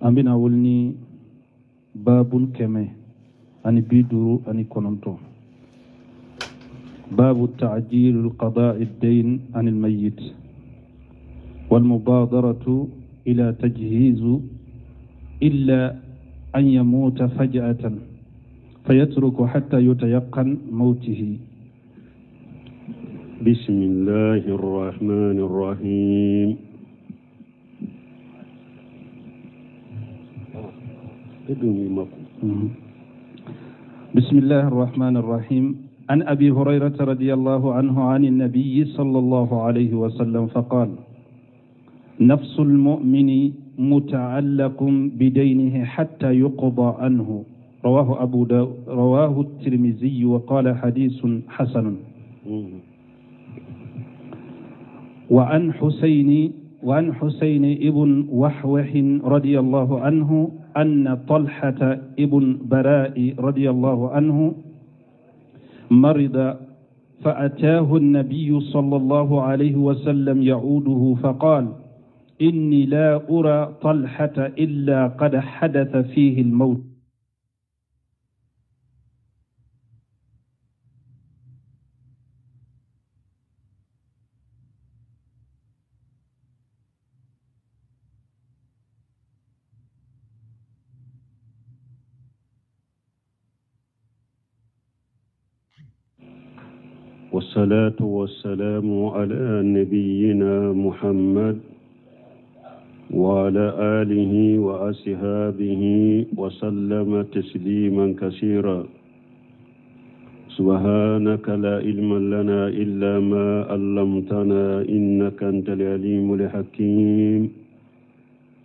An bɛna wuli ni babun 159. باب تعجيل القضاء الدين عن الميت والمبادرة إلى تجهيز إلا أن يموت فجأة فيترك حتى يتيقن موته. بسم الله الرحمن الرحيم. بسم الله الرحمن الرحيم. عن أبي هريرة رضي الله عنه عن النبي صلى الله عليه وسلم فقال: نفس المؤمن متعلق بدينه حتى يقضى عنه. رواه أبو داود، رواه الترمذي وقال حديث حسن. وعن حسين ابن وحوح رضي الله عنه أن طلحة ابن براء رضي الله عنه مرض فأتاه النبي صلى الله عليه وسلم يعوده فقال: إني لا أرى طلحة إلا قد حدث فيه الموت. والصلاة والسلام على نبينا محمد وعلى آله وأصحابه وسلم تسليما كثيرا. سبحانك لا علم لنا إلا ما علمتنا إنك أنت العليم الحكيم.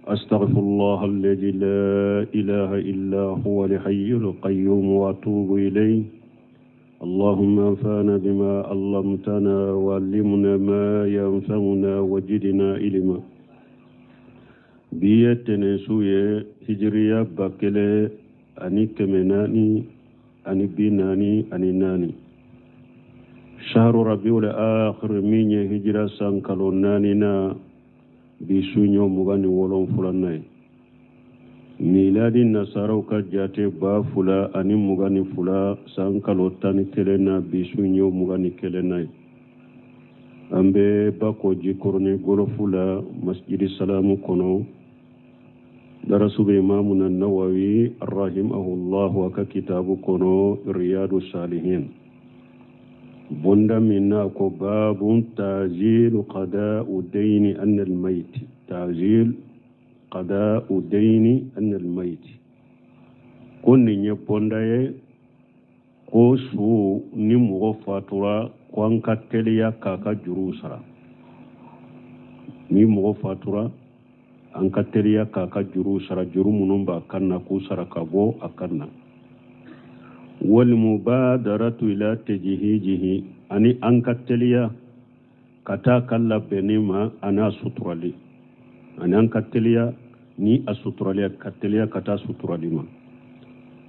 أستغفر الله الذي لا إله إلا هو الحي القيوم وأتوب إليه. اللهم انفعنا بما علمتنا وعلمنا ما ينفعنا وزدنا علما. Bi ye tɛnɛnsu ye, hijiriya 1444, shahru rabiul akhir, min ye hijira san kalo naaninan, bi su ɲɔ 27nan ye. Miladi nasaraw ka jate 2022 san kalo 11 na, bi su ɲɔ 21nan ye. An bɛ Bako Jikɔrɔni golofu la, masjidi Salamu kɔnɔ. Darasu bɛ Imamuna Nawawi rahimahullahu a ka kitabu kɔnɔ, Riyadu Salihin, bonda min n'a ko babun tajilu qada'u dayni an al-mayt, tajil qada'u dayni an al-mayt. Ko nin ye bonda ye ko su ni mɔgɔ fatura ko an ka teliya k'a ka juruw sara. Ni mɔgɔ fatura, an ka teliya k'a ka juruw sara, juru minnu b'a kan na, k'u sara ka bɔ a kan na. Walmubadaratu ila tajhizihi, ani an ka teliya ka taa ka labɛnni ma a n'a suturali, ani an ka teliya ni a suturali, ka teliya ka taa suturali ma.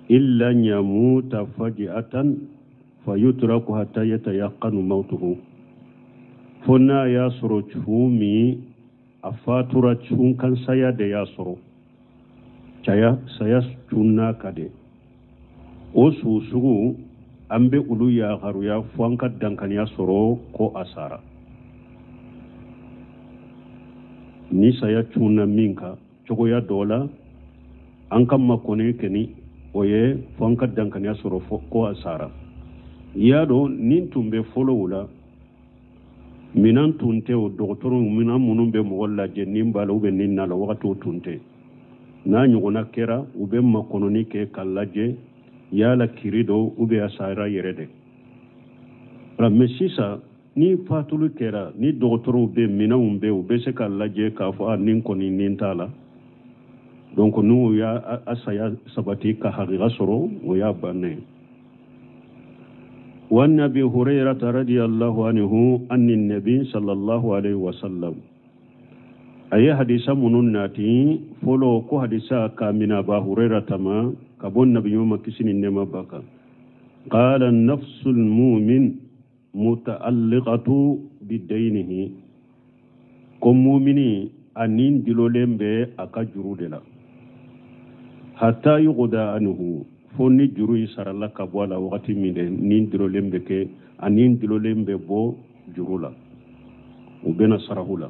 Illa yamuta faji'atan fayutraku hatta yatayaqqanu mautuhu, fo n'a y'a sɔrɔ cu min a fatura cunkan saya de y'a sɔrɔ, caya saya cunna ka de o su sugu, an bɛ olu yakaruya fo an ka dankaniya sɔrɔ ko a sara. Ni saya cunna min kan cogoya dɔ la, an ka makɔni kɛ ni o ye fo an ka dankaniya sɔrɔ ko a sara. I y'a dɔn, nin tun bɛ fɔlɔw la, minan tun tɛ o dɔgɔtɔrɔw, minan minnu bɛ mɔgɔ lajɛ nin b'a la ou bien nin n'a la, wagatiw tun tɛ. N'a ɲɔgɔnna kɛra, u bɛ makɔnɔni kɛ k'a lajɛ yala kiri dɔ ou bien a sara yɛrɛ de. Mais sisan ni fatuli kɛra, ni dɔgɔtɔrɔw bɛ, minɛnw bɛ, u bɛ se k'a lajɛ k'a fɔ a nin kɔni nin t'a la. Donc n'u y'a a saya sabati ka hakika sɔrɔ, o y'a bannen ye. وعن أبي هريرة رضي الله عنه أن النبي صلى الله عليه وسلم أي حديث من ناتي فلو كو حديثا كامن أبا هريرة ما كبون النبي يوم كسين النما بكا قال: النفس المؤمن متعلقة بدينه. Ko mumini a nin dilolen bɛ a ka juru de la. Hatta yuqda anhu, fo ni juru in sarala ka bɔ a la wagati min de ni dulolen bɛ kɛ, ani dulolen bɛ bɔ juru la, u bɛna sarahu la.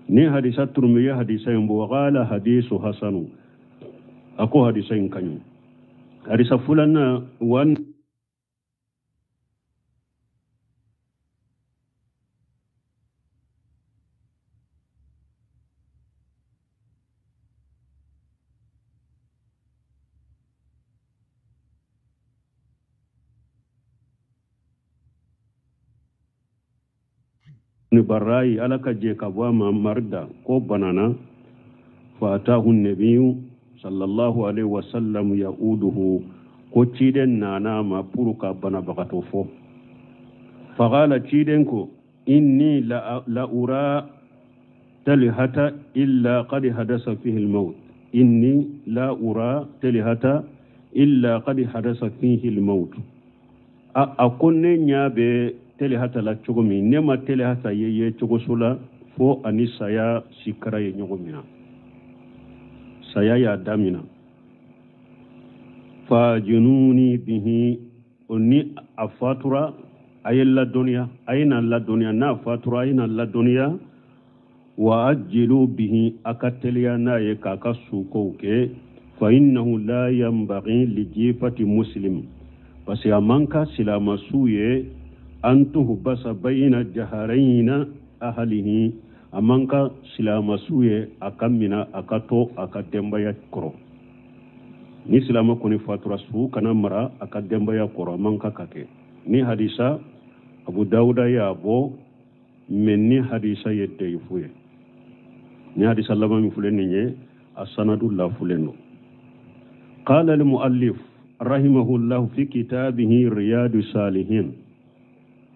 Ni hadisa Turumi ye hadisa in bɔ, qala hadisu hasanu, a ko hadisa in ka ɲi. Hadisa filanan wa ni barayi ala ka jɛ ka bɔ a ma marida ko banana, fa atahu nabiyu sallallahu alaihi wasallam yauduhu, ko ciden nana ma pour ka banabagatɔ fɔ. Faqala, ciden ko inni la ura talihata illa qad hadasa fihi almaut, inni la ura talihata illa qad hadasa fihi almaut. A ko ne ɲa bɛ telihata la cogo min, ne ma telihata ye cogo so la fo ani saya sikara ye ɲɔgɔn mina, saya y'a damina. Fa jununi bihi, o ni a fatura a ye ladɔnniya, a ye na ladɔnniya, n'a fatura a ye na ladɔnniya. Wa ajilu bihi, a ka teliya n'a ye k'a ka sukow kɛ. Fa innahu la yanbaghi li jifati muslim, parce que a man ka silamasu ye an tuhbasa bayna jaharayna ahalihi, a man ka silamasu ye a ka mina a ka to a ka denbaya kɔrɔ. Ni silama kɔni fatura, su kana mara a ka denbaya kɔrɔ, a man ka ka kɛ. Ni hadisa Abu Dawuda y'a bɔ, mɛ ni hadisa ye dayifu ye. Ni hadisa laban min filɛ nin ye, a sanadu lafulen don. Qala al-muallif rahimahullahu fi kitabihi riyadu salihin,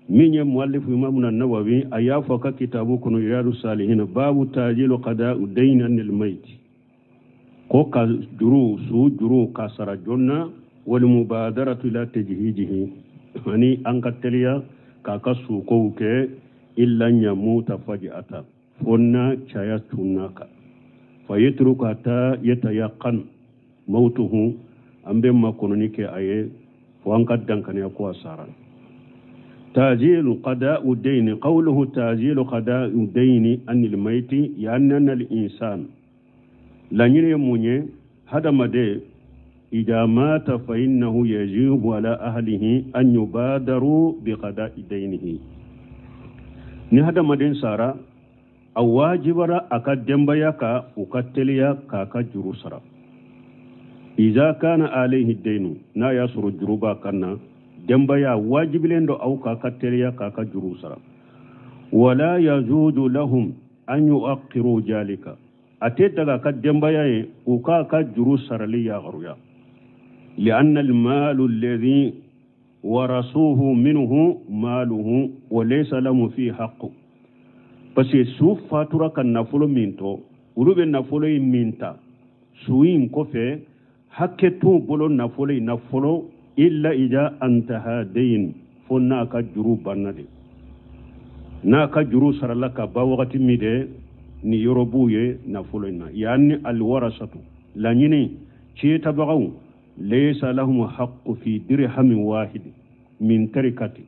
min ye muallif Imam Nawawi, a y'a fɔ a ka kitabu kɔnɔ riyadu salihin, babu tajilu qada'u dayni anil mayt, ko ka juru su juru ka sara joona, wal mubadaratu ila tajhijihi, ani an ka teliya k'a ka sukow kɛ, illa yamuta faji'ata, fo na caya tunna kan, fa yatruku hatta yatayaqan mautuhu, an bɛ makɔnɔni kɛ a ye fo an ka dankaniya ko a sara. تاجيل قضاء الدين، قوله تاجيل قضاء الدين عن الميت يعني أن الإنسان لن يموني هذا مدى إذا مات فإنه يجب على أهله أن يبادروا بقضاء دينه. Ni hadamaden sara, a wajibara a ka denbaya ka u ka teliya k'a ka juru sara. Iza kana alayhi dainu, n'a y'a sɔrɔ juru b'a kan na, denbaya wajibilen do aw k'a ka teliya k'a ka juru sara. Wala yajuzu lahum an yu'akhiru jalika, a tɛ daga ka denbaya ye u k'a ka juru sarali yagaruya. Li'anna al-malu alladhi warasuhu minhu maluhu wa laysa lahum fi haqqu, parce que su fatura ka nafolo min to, olu bɛ nafolo in min ta su in kɔfɛ, hakɛ t'u bolo nafolo in na fɔlɔ, illa ida antaha dayn, fo n'a ka juru banna de, n'a ka juru sarala ka ban wagati min de, ni yɔrɔ b'u ye nafolo in na. Yani alwarasatu, laɲini ciyetabagaw, laysa lahum haqqu fi dirhamin wahid min tarikati,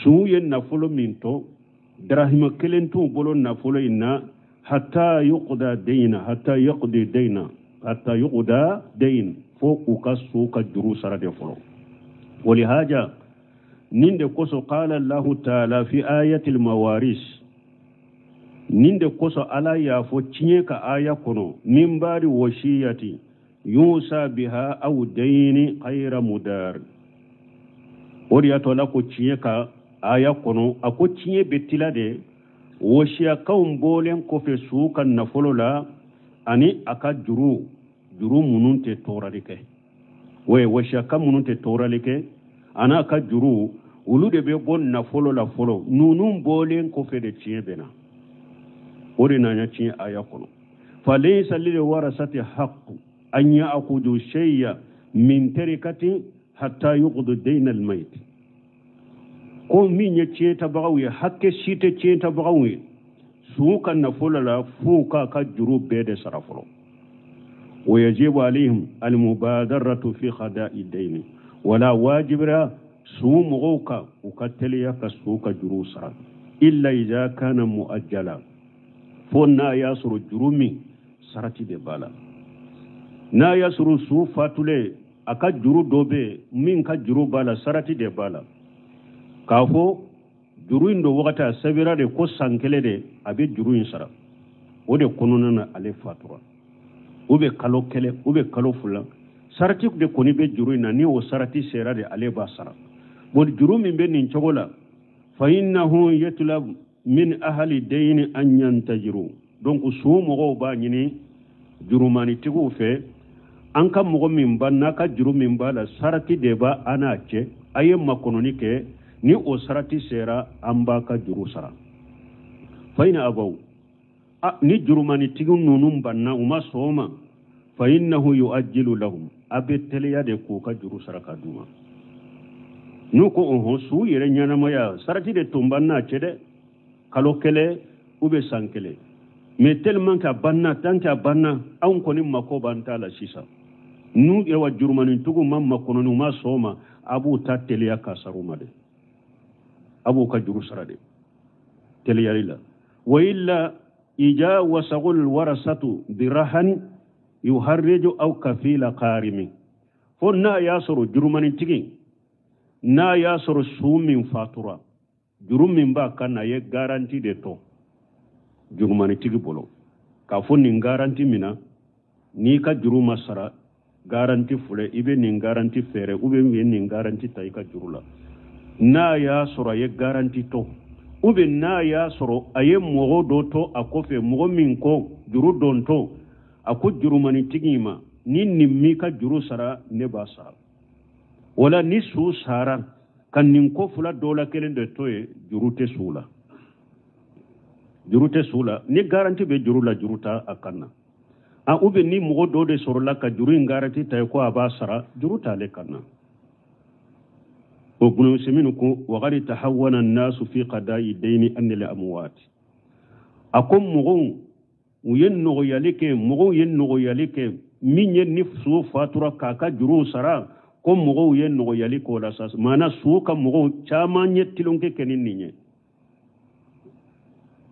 su ye nafolo min to, darahima kelen t'u bolo nafolo in na, hatta yuqda dayna, hatta yuqdi dayna, hatta yuqda dayn, fo u ka su ka juru sara de fɔlɔ. Walihaja, nin de kosɔn qala Allahu ta'ala fi ayatil mawaris, nin de kosɔn Ala y'a fɔ tiɲɛ ka aya kɔnɔ, min ba'di wasiyati yusa biha aw dayni ghayra mudar. O de y'a to Ala ko tiɲɛ ka aya kɔnɔ, a ko tiɲɛ bɛ tila de wasiyakanw bɔlen kɔfɛ su ka nafolo la ani a ka juru minnu tɛ tɔɔrɔli kɛ, o ye wasiyakan minnu tɛ tɔɔrɔli kɛ a n'a ka juru, olu de bɛ bɔ nafolo la fɔlɔ. Ninnu bɔlen kɔfɛ de tiɲɛ bɛ na, o de nana tiɲɛ aya kɔnɔ. Falaysa lil warasati haqqu an ya'khudhu shay'a min tarikati hatta yuqdu dayna al mayt. Ko min ye tiɲɛtabagaw ye, hakɛ si tɛ tiɲɛtabagaw ye su ka nafolo la f'u k'a ka juru bɛɛ de sara fɔlɔ. Wa yajibu alayhim almubadaratu fi qada'i dayni, wala wajibira su mɔgɔw kan u ka teliya ka su ka juru sara, illa iza kana muajjala, fo n'a y'a sɔrɔ juru min sarati de b'a la. N'a y'a sɔrɔ su fatulen a ka juru dɔ bɛ yen min ka juru b'a la, sarati de b'a la, k'a fɔ juru in don wagati a sɛbɛnra de ko san kelen de a bɛ juru in sara, o de kɔnɔna na ale fatura, u bɛ kalo kelen u bɛ kalo fila, sarati de kɔni bɛ juru in na, ni o sarati sera de ale b'a sara. Bon juru min bɛ nin cogo la, fa innahu yatlab min ahli dayni an yantajiru, donc su mɔgɔw b'a ɲini jurumanitigiw fɛ, an ka mɔgɔ min ba n'a ka juru min b'a la sarati de b'a an n'a cɛ, a ye makɔnɔni kɛ, ni o sarati sera an b'a ka juru sara. Fa in abaw, ni jurumanitigi ninnu banna u ma sɔn o ma, fa innahu yu'ajjilu lahum, a bɛ teliya de k'u ka juru sara ka d'u ma. N'u ko ɔhɔn, su yɛrɛ ɲɛnamaya sarati de tun b'an n'a cɛ dɛ, kalo kelen ou bien san kelen, mais tellement qu'a banna, tant qu'a banna, anw kɔni mako b'an ta la sisan. N'u yɛrɛ jurumanitigiw ma makɔnɔni u ma sɔn o ma, a b'u ta teliya k'a sara u ma dɛ, a b'u ka juru sara de teliyali la. Wa illa ijawasahu alwarasatu birahan yuharriju aw kafila qarimi, fo n'a y'a sɔrɔ jurumanitigi n'a y'a sɔrɔ su min fatura juru min b'a kan na, a ye garanti de to jurumanitigi bolo, k'a fɔ nin garanti min na n'i ka juru ma sara garanti filɛ, i bɛ nin garanti feere ou bien i bɛ nin garanti ta i ka juru la. N'a y'a sɔrɔ a ye garanti to, ou bien n'a y'a sɔrɔ a ye mɔgɔ dɔ to a kɔfɛ, mɔgɔ min ko juru dɔn to, a ko jurumanitigi ma ni nin m'i ka juru sara ne b'a sara. Wala ni su sara ka nin ko fila dɔ la kelen de to yen, juru tɛ su la, juru tɛ su la. Ni garanti bɛ juru la, juru t'a a kan na. A ou bien ni mɔgɔ dɔ de sɔrɔla ka juru in garanti ta ye ko a b'a sara, juru t'ale kan na. O Ibn Usaymin ko waqad tahawwana an-nasu fi qada'i dayni an al-amwat, a ko mɔgɔw u ye nɔgɔyali kɛ, mɔgɔw ye nɔgɔyali kɛ min ye ni su fatura k'a ka juruw sara, ko mɔgɔw ye nɔgɔyali k'o la sa, maana su ka mɔgɔw caman ye tilonkɛ kɛ ni nin ye.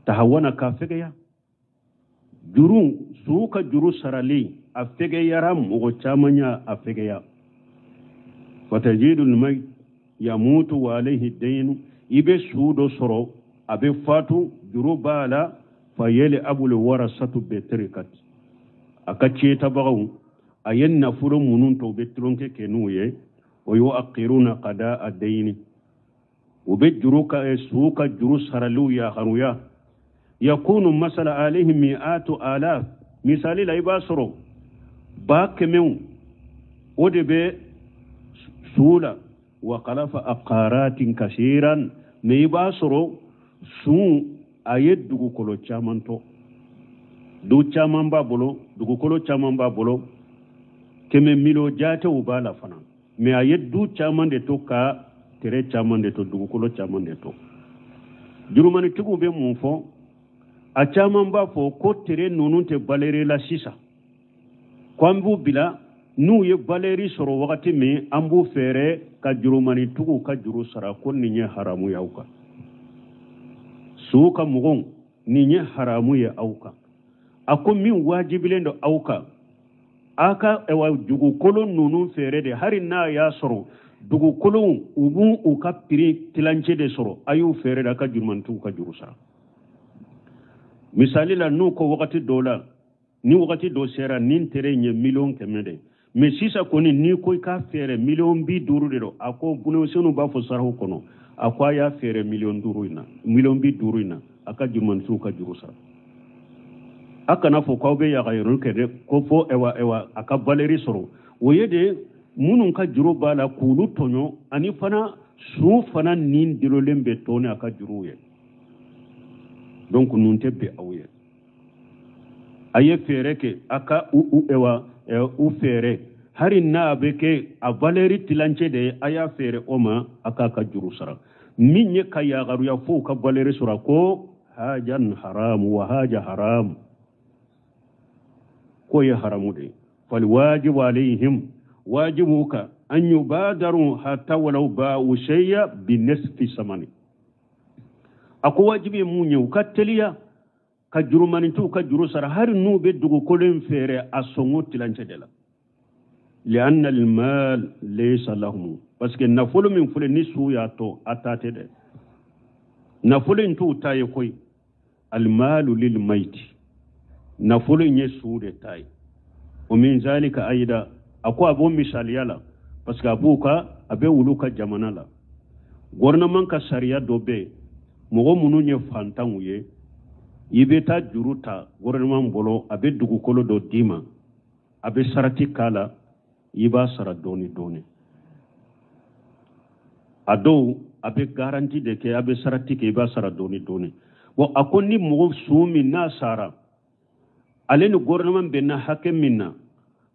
Tahawana k'a fɛgɛya juru, su ka juru sarali a fɛgɛyara mɔgɔ caman y'a a fɛgɛya. Fatajidu al-mayt yamutu wa alayhi daynu, i bɛ su dɔ sɔrɔ a bɛ fatu juru b'a la, fa yal'abu al-warasatu bi tarikati, a ka cɛtabagaw a ye nafolo minnu to u bɛ tulonkɛ kɛ n'u ye, o yu'akhiruna qada'a dayni, u bɛ juru ka su ka juru saraliw yakaruya. Yakunu masala alayhi mi'atu alaf, misali la i b'a sɔrɔ 100,000 o de bɛ su la, wa khalafa aqaratin kasiran, mais i b'a sɔrɔ su a ye dugukolo caman to, du caman b'a bolo, dugukolo caman b'a bolo, 100 miliyɔn jatew b'a la fana, mais a ye du caman de to ka tere caman de to, dugukolo caman de to. Jurumanitigiw bɛ mun fɔ? A caman b'a fɔ ko tere ninnu tɛ valeri la sisan, ko an b'u bila n'u ye valeri sɔrɔ wagati min an b'u fɛɛrɛ ka jurumanitigiw ka juru sara, ko nin ye haramu ye aw kan. Su ka mɔgɔw, nin ye haramu ye aw kan. A ko min wajibilen don aw kan, a ka dugukolo ninnu feere de, hali n'a y'a sɔrɔ dugukolow u b'u u ka prix tilancɛ de sɔrɔ, a y'u feere de, a ka jurumanitigiw ka juru sara. Misali la n'u ko wagati dɔw la, ni wagati dɔ sera nin tere in ye 100 000 de, mais sisan kɔni n'i ko i k'a feere 50 000 de don, a ko bunɛsɛnw b'a fɔ saraw kɔnɔ, a ko a y'a feere 5 000 in na, 50 000 in na, a ka jurumanitigiw ka juru sara. A kana fɔ k'aw bɛ yagayɔrɔ kɛ dɛ, ko fo ɛwa a ka valeri sɔrɔ. O ye de minnu ka juru b'a la k'olu tɔɲɔ, ani fana su fana nin delolen bɛ to ni a ka juruw ye. Donc ninnu tɛ bɛn aw ye. A ye feere kɛ, a ka u u feere, hali n'a bɛ kɛ a valeri tilancɛ de ye, a y'a feere o ma, a k'a ka juru sara. Min ye ka yagaruya fo ka valeri sɔrɔ, ko hajan haramu wa haja haramu, k'o ye haramu de ye. Falwajibu alayhim, wajibu kan an yubadaru hatta walau ba'u shay'a bi nisfi samani. A ko wajibi ye mun ye? U ka teliya ka jurumanitiw ka juru sara, hali n'u bɛ dugukolo in feere a sɔngɔ tilancɛ de la. Li'anna al-mal laysa lahum, parce que nafolo min filɛ ni su y'a to a ta tɛ dɛ, nafolo in t'u ta ye koyi. Al-malu lil mayti, nafolo in ye su de ta ye. O min zalika ayida, a ko a b'o misaliya la, parce que a b'u ka, a bɛ wulu ka jamana la, gouvernement ka sariya dɔ bɛ yen, mɔgɔ minnu ye fantanw ye, i bɛ taa juru ta gouvernement bolo, a bɛ dugukolo dɔ d'i ma, a bɛ sarati k'a la, i b'a sara dɔɔni dɔɔni. A dɔw a bɛ garanti de kɛ, a bɛ sarati kɛ, i b'a sara dɔɔni dɔɔni. Bon, a ko ni mɔgɔ su min n'a sara, ale ni gouvernement bɛnna hakɛ min na,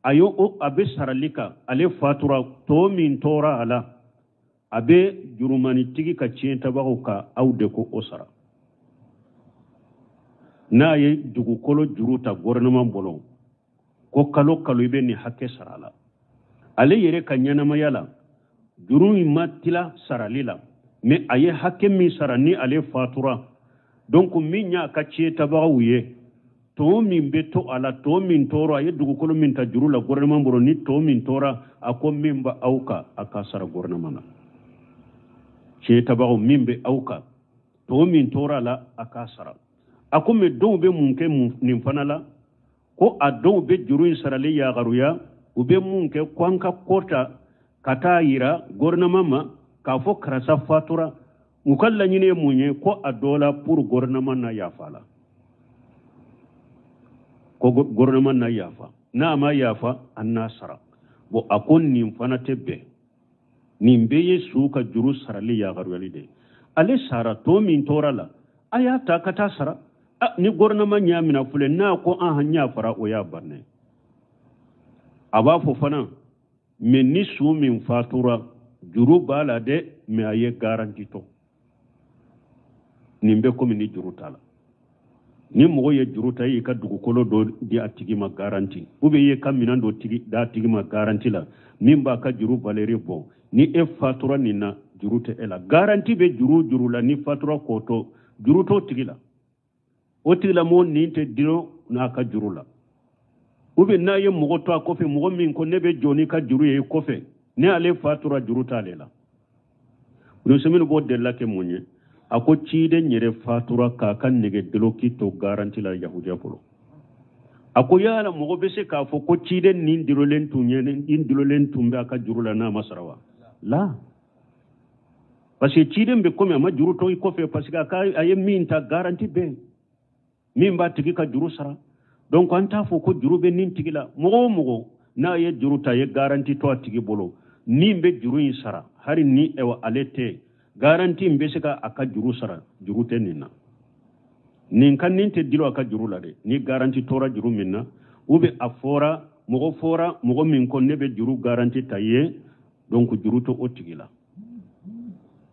a y'o a bɛ sarali kan, ale fatura, tɔ min tora a la, a bɛ jurumanitigi ka tiɲɛtabagaw ka aw de ko o sara. N'a ye dugukolo juru ta gouvernement bolo, ko kalo kalo i bɛ nin hakɛ sara a la, ale yɛrɛ ka ɲɛnamaya la, juru in ma tila sarali la, mais a ye hakɛ min sara ni ale fatura, donc min y'a ka tiɲɛtabagaw ye, tɔ min bɛ to a la, tɔ min tora, a ye dugukolo min ta juru la gouvernement bolo, ni tɔ min tora, a ko min bɛ aw kan, a ka sara gouvernement na. Tiɲɛtabagaw min bɛ aw kan, tɔ min tora a la, a k'a sara. A ko mais dɔw bɛ mun kɛ nin fana la? Ko a dɔw bɛ juru in sarali yagaruya, u bɛ mun kɛ? Ko an ka kɔ ta ka taa yira gouvernement ma k'a fɔ karisa fatura. U ka laɲini ye mun ye? Ko a dɔ la pour gouvernement na yafa la, ko gouvernement na yafa, n'a ma yafa an n'a sara. Bon, a ko nin fana tɛ bɛn, nin bɛɛ ye su ka juru sarali yagaruyali de ye. Ale sara, tɔ min tora la, a y'a ta ka taa sara. Ni gouvernement y'a minɛ filɛ, n'a ko an y'a fara, o y'a bannen. A b'a fɔ fana, mais ni su min fatura, juru b'a la dɛ, mais a ye garanti to. Nin bɛ komi ni juru t'a la. Ni mɔgɔ ye juru ta, i y'i ka dugukolo dɔ di a tigi ma garanti, ou bien i ye ka minɛn dɔ tigi d'a tigi ma garanti la, min b'a ka juru valeur bɔ, ni e fatura nin na, juru tɛ e la. Garanti bɛ juru juru la, ni fatura k'o to, juru t'o tigi la, o tigilamɔgɔ nin tɛ dilo n'a ka juru la. Ou bien n'a ye mɔgɔ to a kɔfɛ, mɔgɔ min ko ne bɛ jɔ n'i ka juru ye i kɔfɛ, ni ale fatura, juru t'ale la. Musomin b'o delila kɛ mun ye? A ko ciden yɛrɛ fatura k'a ka nɛgɛ doloki to garanti la yahudiya bolo. A ko yala mɔgɔ bɛ se k'a fɔ ko ciden nin dololen tun ye, nin dololen tun bɛ a ka juru la n'a ma sara wa? La, parce que ciden bɛ komi a ma juru to i kɔfɛ, parce que a ye min ta, garanti bɛ min b'a tigi ka juru sara. Donc an t'a fɔ ko juru bɛ nin tigi la. Mɔgɔ o mɔgɔ n'a ye juru ta, a ye garanti to a tigi bolo, min bɛ juru in sara, hali ni ale tɛ, garanti in bɛ se ka a ka juru sara, juru tɛ nin na. Nin ka nin tɛ dilo a ka juru la dɛ. Ni garanti tora juru min na, ou bien a fɔra mɔgɔ fɔra mɔgɔ min ko ne bɛ juru garanti ta ye, donc juru tɛ o tigi la.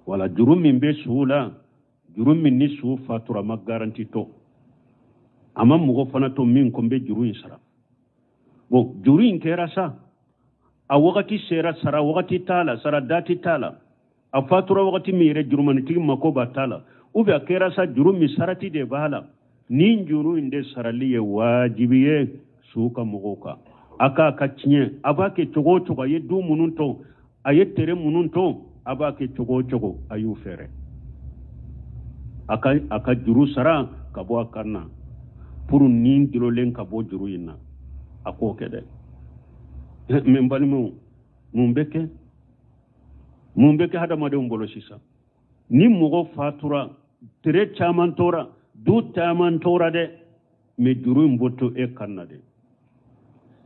Wala juru min bɛ su la, juru min ni su fatura ma garanti to, a ma mɔgɔ fana to min ko n bɛ juru in sara. Bon, juru in kɛra sa, a wagati sera, sara wagati t'a la, sara dati t'a la, a fatura wagati min yɛrɛ jurumanitigi mako b'a t'a la, ou bien a kɛra sa juru min sarati de b'a la, nin juru in de sarali ye wajibi ye su ka mɔgɔw kan. A k'a ka tiɲɛ, a b'a kɛ cogo o cogo, a ye du minnu to, a ye tere minnu to, a b'a kɛ cogo o cogo, a y'u fɛɛrɛ a ka juru sara ka bɔ a kan na, pour nin dololen ka bɔ juru in na, a k'o kɛ dɛ. Mais n balimaw, mun bɛ kɛ? Mun bɛ kɛ hadamadenw bolo sisan? Ni mɔgɔ fatura, tere caman tora, du caman tora dɛ, mais juru in bɔ to e kan na dɛ.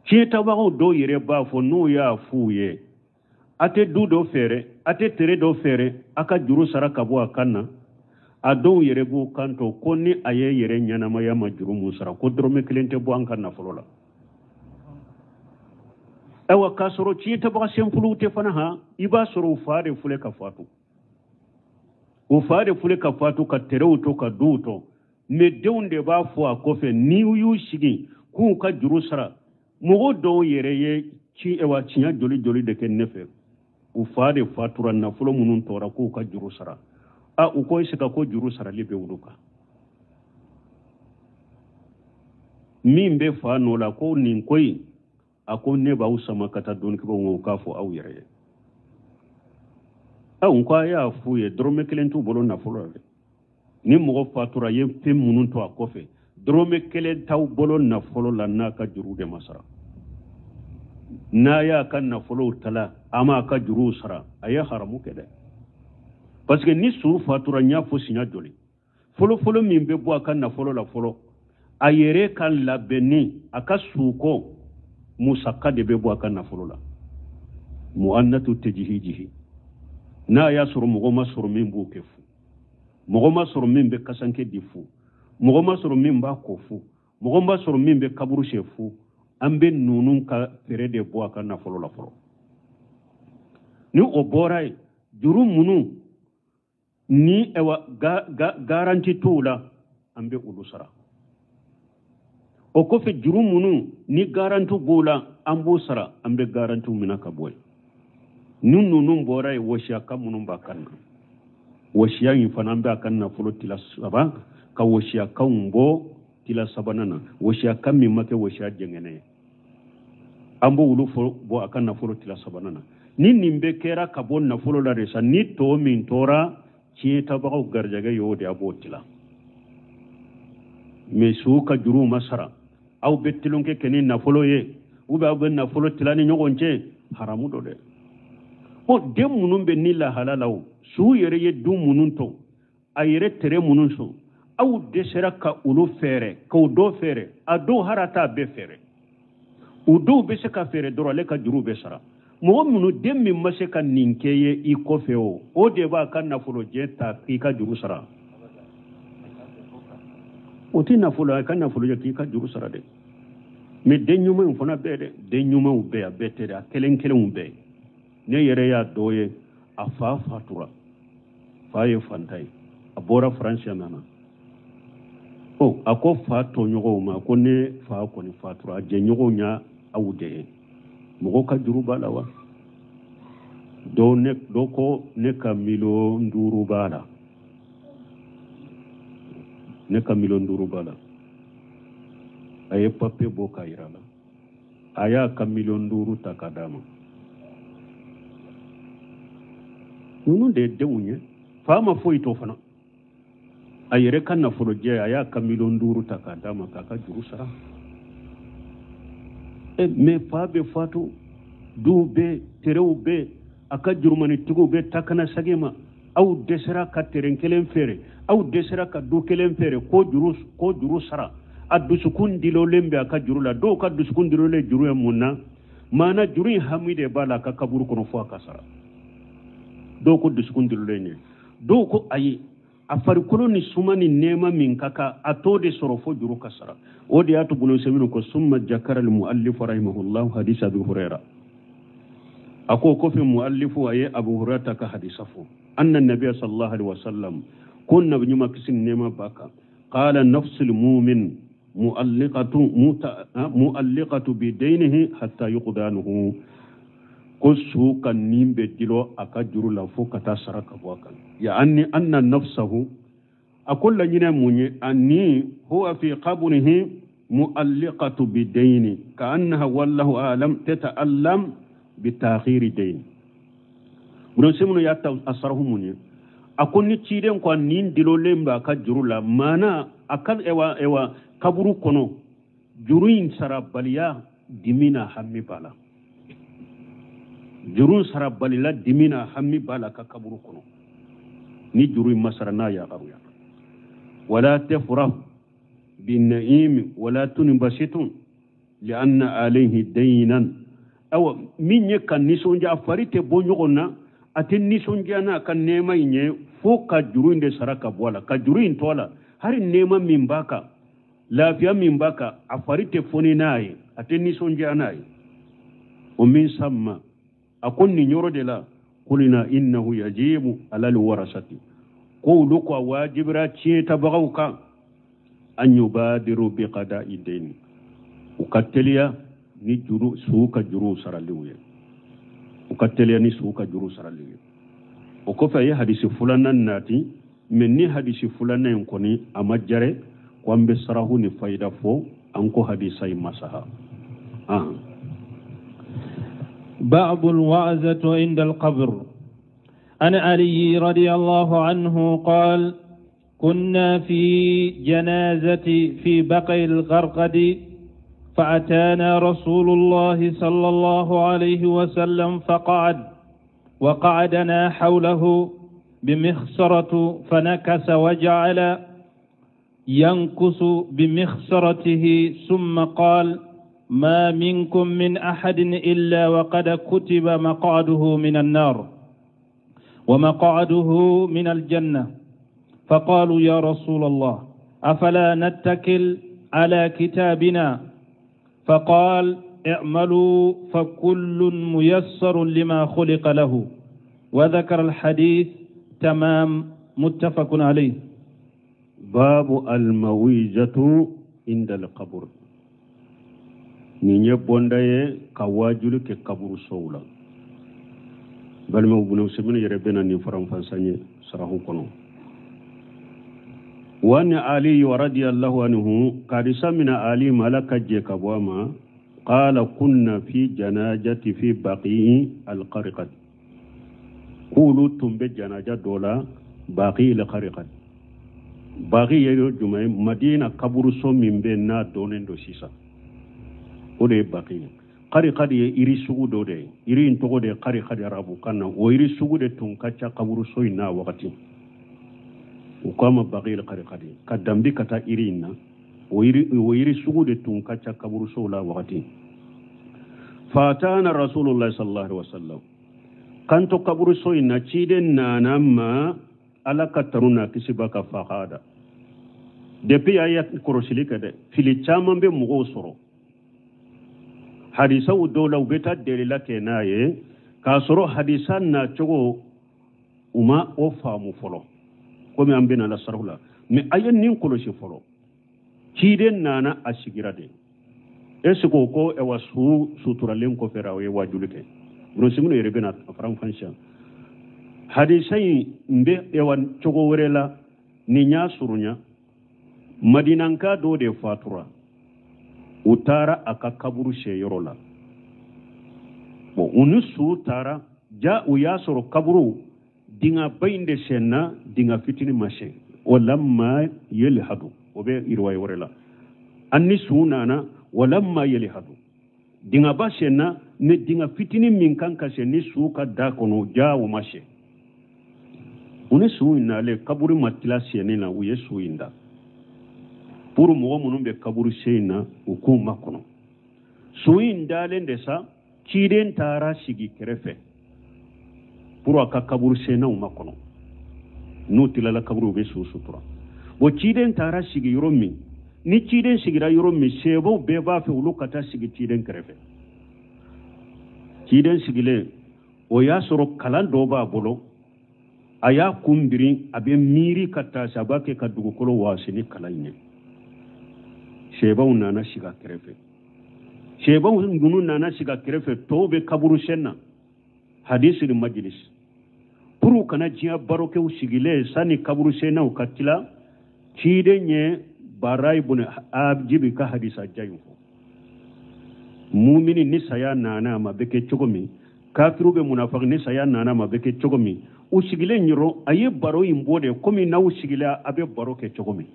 Tiɲɛtabagaw dɔw yɛrɛ b'a fɔ, n'u y'a f'u ye, a tɛ du dɔ feere, a tɛ tere dɔ feere, a ka juru sara ka bɔ a kan na, a dɔw yɛrɛ b'u kanto ko ni a ye yɛrɛ ɲɛnamaya ma juru mun sara, ko dɔrɔmɛ kelen tɛ bɔ an ka nafolo la. Ayiwa, k'a sɔrɔ tiɲɛtabaga senfuluw tɛ fana han, i b'a sɔrɔ u fa de filɛ ka fatu, u fa de filɛ ka fatu ka terew to, ka duw to, mais denw de b'a fɔ a kɔfɛ, ni y'u sigi k'u ka juru sara. Mɔgɔ dɔw yɛrɛ ye ci ewa tiɲɛ joli joli de kɛ ne fɛ. U fa de fatura nafolo minnu tora k'u ka juru sara. A u ko est-ce que ko juru sarali bɛ olu kan. Min bɛ fa nɔ la ko nin ko in a ko ne b'aw sama ka taa dɔnnikɛbaaw ma u k'a fɔ aw yɛrɛ ye. N ko a y'a f'u ye dɔrɔmɛ kelen t'u bolo nafolo la dɛ. Ni mɔgɔ fatura ye fɛn minnu to a kɔfɛ dɔrɔmɛ kelen t'aw bolo nafolo la n'a ka juru de ma sara. N'a y'a ka nafolow tala a m'a ka juruw sara a ye haramu kɛ dɛ. Parce que ni su fatura n y'a fɔ siɲɛ joli fɔlɔfɔlɔ min bɛ bɔ a ka nafolo la fɔlɔ a yɛrɛ ka labɛnni a ka suko musaka de bɛ bɔ a ka nafolo la. Mu'annatu tejihiji n'a y'a sɔrɔ mɔgɔ ma sɔrɔ min b'o kɛ fu, mɔgɔ ma sɔrɔ min bɛ kasanke di fu, mɔgɔ ma sɔrɔ min b'a ko fu, mɔgɔ ma sɔrɔ min bɛ kaburu sɛ fu, an bɛ ninnu ka fɛɛrɛ de bɔ a ka nafolo la fɔlɔ. Ni o bɔra yen juru minnu ni ewa garanti t'o la an bɛ olu sara. O kɔfɛ juru minnu ni garanti b'o la an b'o sara, an bɛ garantiw minɛ ka bɔ yen. Ni ninnu bɔra yen wɔsiya minnu b'a kan na, wɔsiya in fana an bɛ a ka nafolo tila saba ka wɔsiyakanw bɔ tila sabanan na. Wɔsiyakan min ma kɛ wɔsiya jɛngɛnɛ ye an b'olu bɔ a ka nafolo tila sabanan na. Ni nin bɛɛ kɛra ka bɔ nafolo la de sa, ni tɔ min tora tiɲɛtabagaw garijɛgɛ y'o de a b'o tila. Mɛ su ka juruw ma sara, aw bɛ tulonkɛ kɛ ni nafolo ye ou bien aw bɛ nafolo tila ni ɲɔgɔn cɛ, haramu dɔ dɛ. Bon, den minnu bɛ ni lahala la o, su yɛrɛ ye du minnu to, a yɛrɛ tere minnu sɔn, aw dɛsɛra ka olu fɛɛrɛ, k'o dɔ fɛɛrɛ, a dɔw hara t'a bɛɛ fɛɛrɛ. U dɔw bɛ se ka fɛɛrɛ dɔrɔn, ale ka juru bɛ sara. Mɔgɔ minnu den min ma se ka nin kɛ ye i kɔfɛ o, o de b'a ka nafolojɛ ta k'i ka juru sara. O tɛ nafolo, a ka nafolojɛ k'i ka juru sara dɛ. Mais den ɲumanw fana bɛɛ dɛ, den ɲumanw bɛɛ, a bɛɛ tɛ dɛ, a kelen kelenw bɛɛ. Ne yɛrɛ y'a dɔ ye, a fa fatura, fa ye fantan ye, a bɔra Faransi nana. Ɔ a ko fa tɔɲɔgɔnw ma ko ne fa kɔni fatura, a jɛɲɔgɔnw y'a aw de ye, mɔgɔw ka juru b'a la wa? Dɔ ko ne ka 5 millions b'a la, ne ka 5 millions b'a la. A ye papiye bɔ k'a yira la, a y'a ka 5 millions ta k'a d'a ma. Ninnu de ye denw ye, fa ma foyi to fana. A yɛrɛ ka nafolojɛ, a y'a ka 5 millions ta k'a d'a ma k'a ka juru sara. Mais fa bɛ fatu, duw bɛ, terew bɛ, a ka jurumanitigiw bɛ ta kana sagi ma. Aw dɛsɛra ka terrain kelen feere, aw dɛsɛra ka du kelen feere, ko juru sara. A dusukun dilolen bɛ a ka juru la. Dɔw ka dusukun dilolen juru ye mun na? Maana juru in hami de b'a la a ka kaburu kɔnɔ fo a ka sara. Dɔw ko dusukun dilolen ye, dɔw ko ayi, a farikolo ni suma ni nɛɛma min ka kan a t'o de sɔrɔ fo juru ka sara. O de y'a to Ibn Usaymin ko summa jakara al-muallif rahimahullah hadith Abi Huraira. A ko kɔfɛ muallifu a ye Abu Huraira ka hadisa fɔ, anna nabiyya sallallahu alaihi wasallam ko nabi ɲuman kisi ni nɛɛma b'a kan, qala nafsul mu'min mu'alliqatu bi daynihi hatta yuqdanuhu. Ko su ka nin bɛ dilo a ka juru la fo ka taa sara ka bɔ a kan. Yaani anna nafsahu, a ko laɲinɛ mun ye, ani huwa fi qabrihi mu'alliqatu bi dayni ka annaha wallahu a'lam tata'allam bi ta'khiri dayni. Ibn Usaymin y'a ta a sarahu mun ye, a ko ni ciden ko nin dilolen b'a ka juru la, maana a ka ewa kaburu kɔnɔ juru in sarabaliya dimi na hami b'a la. Juru sarabalila dimi na hami b'a la ka kaburu kɔnɔ. Ni juru in ma sara n'a yakaruya. Wala tafrah bin-na'im wala tunbasitun li'anna alayhi daynan. Awa min ye ka nisɔndiya, a fari tɛ bɔ ɲɔgɔn na, a tɛ nisɔndiya n'a ka nɛɛma in ye fo ka juru in de sara ka bɔ a la, ka juru in to a la. Hali nɛɛma min b'a kan, lafiya min b'a kan, a fari tɛ foni n'a ye, a tɛ nisɔndiya n'a ye. O min samma, a ko nin yɔrɔ de la, kulina innahu yajibu ala alwarasati, ko olu ko a wajibira tiɲɛtabagaw kan, an yubadiru bi qada'i dayni, u ka teliya ni juru suw ka juruw saraliw ye, u ka teliya ni suw ka juru saraliw ye. O kɔfɛ a ye hadisi filanan nati, mɛ ni hadisi filanan in kɔni a ma jɛrɛ ko an bɛ sarahu ni fayida fɔ, an ko hadisa in ma saha. باب الوعزة عند القبر. عن علي رضي الله عنه قال: كنا في جنازة في بقيع الغرقد، فأتانا رسول الله صلى الله عليه وسلم فقعد، وقعدنا حوله بمخصرة، فنكس وجعل ينكس بمخصرته، ثم قال: ما منكم من أحد إلا وقد كتب مقعده من النار ومقعده من الجنة. فقالوا: يا رسول الله، أفلا نتكل على كتابنا؟ فقال: اعملوا فكل ميسر لما خلق له. وذكر الحديث تمام، متفق عليه. باب المويزة عند القبر. Nin ye bonda ye ka waajuli kɛ kaburu sow la. Balimaw, Ibn Usaymin yɛrɛ bɛna nin faranfansan ye sarahu kɔnɔ. Wa ni Ali radiyallahu anhu, kadisa mina Ali ma, Ala ka jɛ ka bɔ a ma, qala kunna fi janajati fi baqi alqarqad, k'olu tun bɛ janaja dɔ la Baqi alqarqad. Baqi ye yɔrɔ jumɛn ye? Madina kaburuso min bɛ n'a dɔnnen don sisan, o de ye Baqi ye. Qarqad ye yiri sugu dɔ de ye, yiri in tɔgɔ de ye qarqad arabukan na. O yiri sugu de tun ka ca kaburuso in n'a wagati, u k'a ma Baqi alqarqad, ka danbi ka taa yiri in na. O yiri sugu de tun ka ca kaburusow la wagati. Fatana Rasulullah sallallahu alaihi wasallam, kanto kaburuso in na, ciden nana ma, Ala ka tanu n'a kisi b'a ka faqada. Depuis a ye kɔlɔsili kɛ dɛ, fili caman bɛ mɔgɔw sɔrɔ hadisaw dɔw la, u bɛ taa delila kɛ n'a ye k'a sɔrɔ hadisa nacogo u ma o faamu fɔlɔ, komi an bɛna la saraw la. Mɛ a ye nin kɔlɔsi fɔlɔ, ciden nana a sigira de. Est ce que o ko ɛwa su suturalen kɔfɛ o ye waajuli kɛ? Ibn Usaymin yɛrɛ bɛna faranfansiya hadisa in bɛ ɛwa cogo wɛrɛ la. Nin y'a surunya, Madinanka dɔ de fatura, u taara a ka kaburu sɛyɔrɔ la. Bon, u ni su taara ja, u y'a sɔrɔ kaburu dingaba in de senna, dinga fitini ma sen. Walamma yelhadu, o bɛ riwaya wɛrɛ la, an ni su nana walamma yelhadu, dingaba senna, ni dinga fitini min kan ka sen ni su ka da kɔnɔ, ja o ma sen. U ni su in nalen, kaburu ma tila senni na, u ye su in da pour mɔgɔ minnu bɛ kaburu sen in na, u k'u makɔnɔ. Su in dalen de sa, ciden taara sigi kɛrɛfɛ pour a ka kaburu sennaw makɔnɔ. N'u tilala kaburu, u bɛ su sutura. Bon, ciden taara sigi yɔrɔ min, ni ciden sigira yɔrɔ min, sebaw bɛɛ b'a fɛ olu ka taa sigi ciden kɛrɛfɛ. Ciden sigilen, o y'a sɔrɔ kalan dɔ b'a bolo, a y'a kun biri, a bɛ miiri ka taa se, a b'a kɛ ka dugukolo waasi ni kalan in ye. Sebaw nana sigi a kɛrɛfɛ. Sebaw ninnu nana sigi a kɛrɛfɛ, tɔw bɛ kaburu sen na, hadisi ni majilis, pour kana diɲɛ barokɛw sigilen sani kaburu sennaw ka tila. Ciden ye Bara ibn Ajibi ka hadisa ja in fɔ. Mumini ni saya nana a ma, bɛ kɛ cogo min, kafiru bɛ munafaki ni saya nana a ma, bɛ kɛ cogo min. U sigilen yɔrɔ, a ye baro in bɔ de komi n'aw sigilen a bɛ baro kɛ cogo min.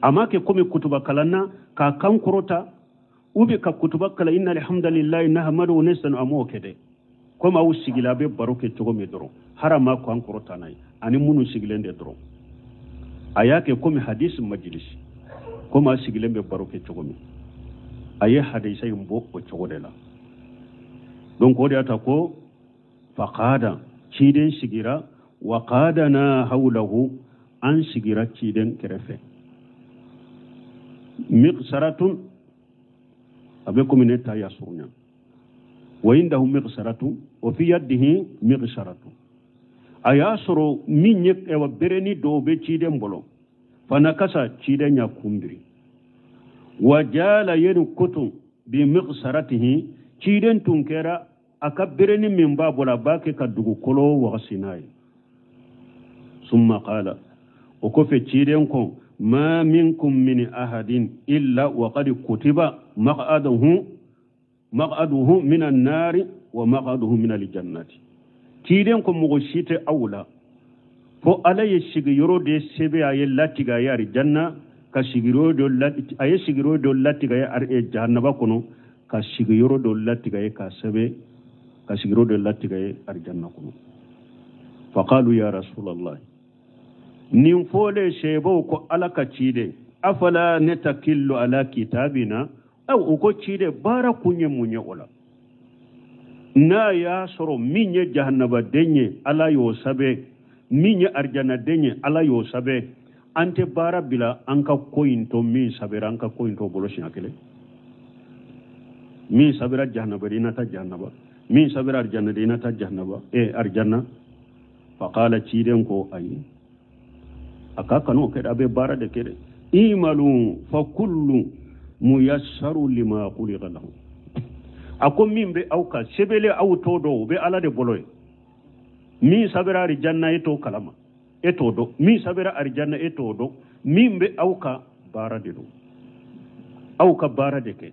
A ma kɛ komi kutuba kalan na k'a kan kɔrɔta, u bɛ ka kutuba kalan inna alhamdulillahi nahmadu wa nasta'inu, a m'o kɛ dɛ. Komi aw sigilen a bɛ baro kɛ cogo min dɔrɔn, hali a ma kan kɔrɔta n'a ye, ani minnu sigilen de dɔrɔn, a y'a kɛ komi hadisi majilis, komi a sigilen bɛ baro kɛ cogo min. A ye hadisa in bɔ o cogo de la. Donc o de y'a ta ko faqada, ciden sigira, wa qadana hawlahu, an sigira ciden kɛrɛfɛ. Miqsaratun, a bɛ komi ne ta ya surunya. Wa indahu miqsaratun wa fi yadihi miqsaratun, a y'a sɔrɔ min ye ɛwa bereni dɔw bɛ ciden bolo. Fana kasa, ciden y'a kunbiri, wa jala yenkutu. Bi miqsaratihi ciden tun kɛra a ka bereni min b'a bolo a b'a kɛ ka dugukolo wagasi n'a ye. Summa qala o kɔfɛ ciden ko ma minkum min ahadin illa wa qad kutiba maq'aduhu min an-nari wa maq'aduhu min al-jannati. Ciden ko mɔgɔ si tɛ aw la fo Ala ye sigiyɔrɔ de sɛbɛn a ye latigɛ a ye arijanna ka sigiyɔrɔ dɔ a ye sigiyɔrɔ dɔ latigɛ a ye jahannaba kɔnɔ ka sigiyɔrɔ dɔ latigɛ a ye k'a sɛbɛn ka sigiyɔrɔ dɔ latigɛ a ye arijanna kɔnɔ. Faqalu ya rasulallah nin fɔlen seebaw ko Ala ka ciden afala natakillu ala kitabina aw u ko ciden baara kun ye mun ye o la n'a y'a sɔrɔ min ye jahannabaden ye Ala y'o sɛbɛn min ye arijanaden ye Ala y'o sɛbɛn an tɛ baara bila an ka ko in to min sɛbɛra an ka ko in to bolo siɲɛ kelen min sɛbɛra jahannabaden na taa jahannaba min sɛbɛra arijanaden na taa jahannaba arijanna. Faqala ciden ko ayi a ka kan'o kɛ a bɛ baara de kɛ dɛ imalu fa kullu muyassaru lima khuliqa lahu. A ko min bɛ aw kan sɛbɛnlen aw t'o dɔn o bɛ Ala de bolo ye min sɛbɛra arijanna e t'o kalama e t'o dɔn min sɛbɛra arijanna e t'o dɔn min bɛ aw kan baara de don aw ka baara de kɛ.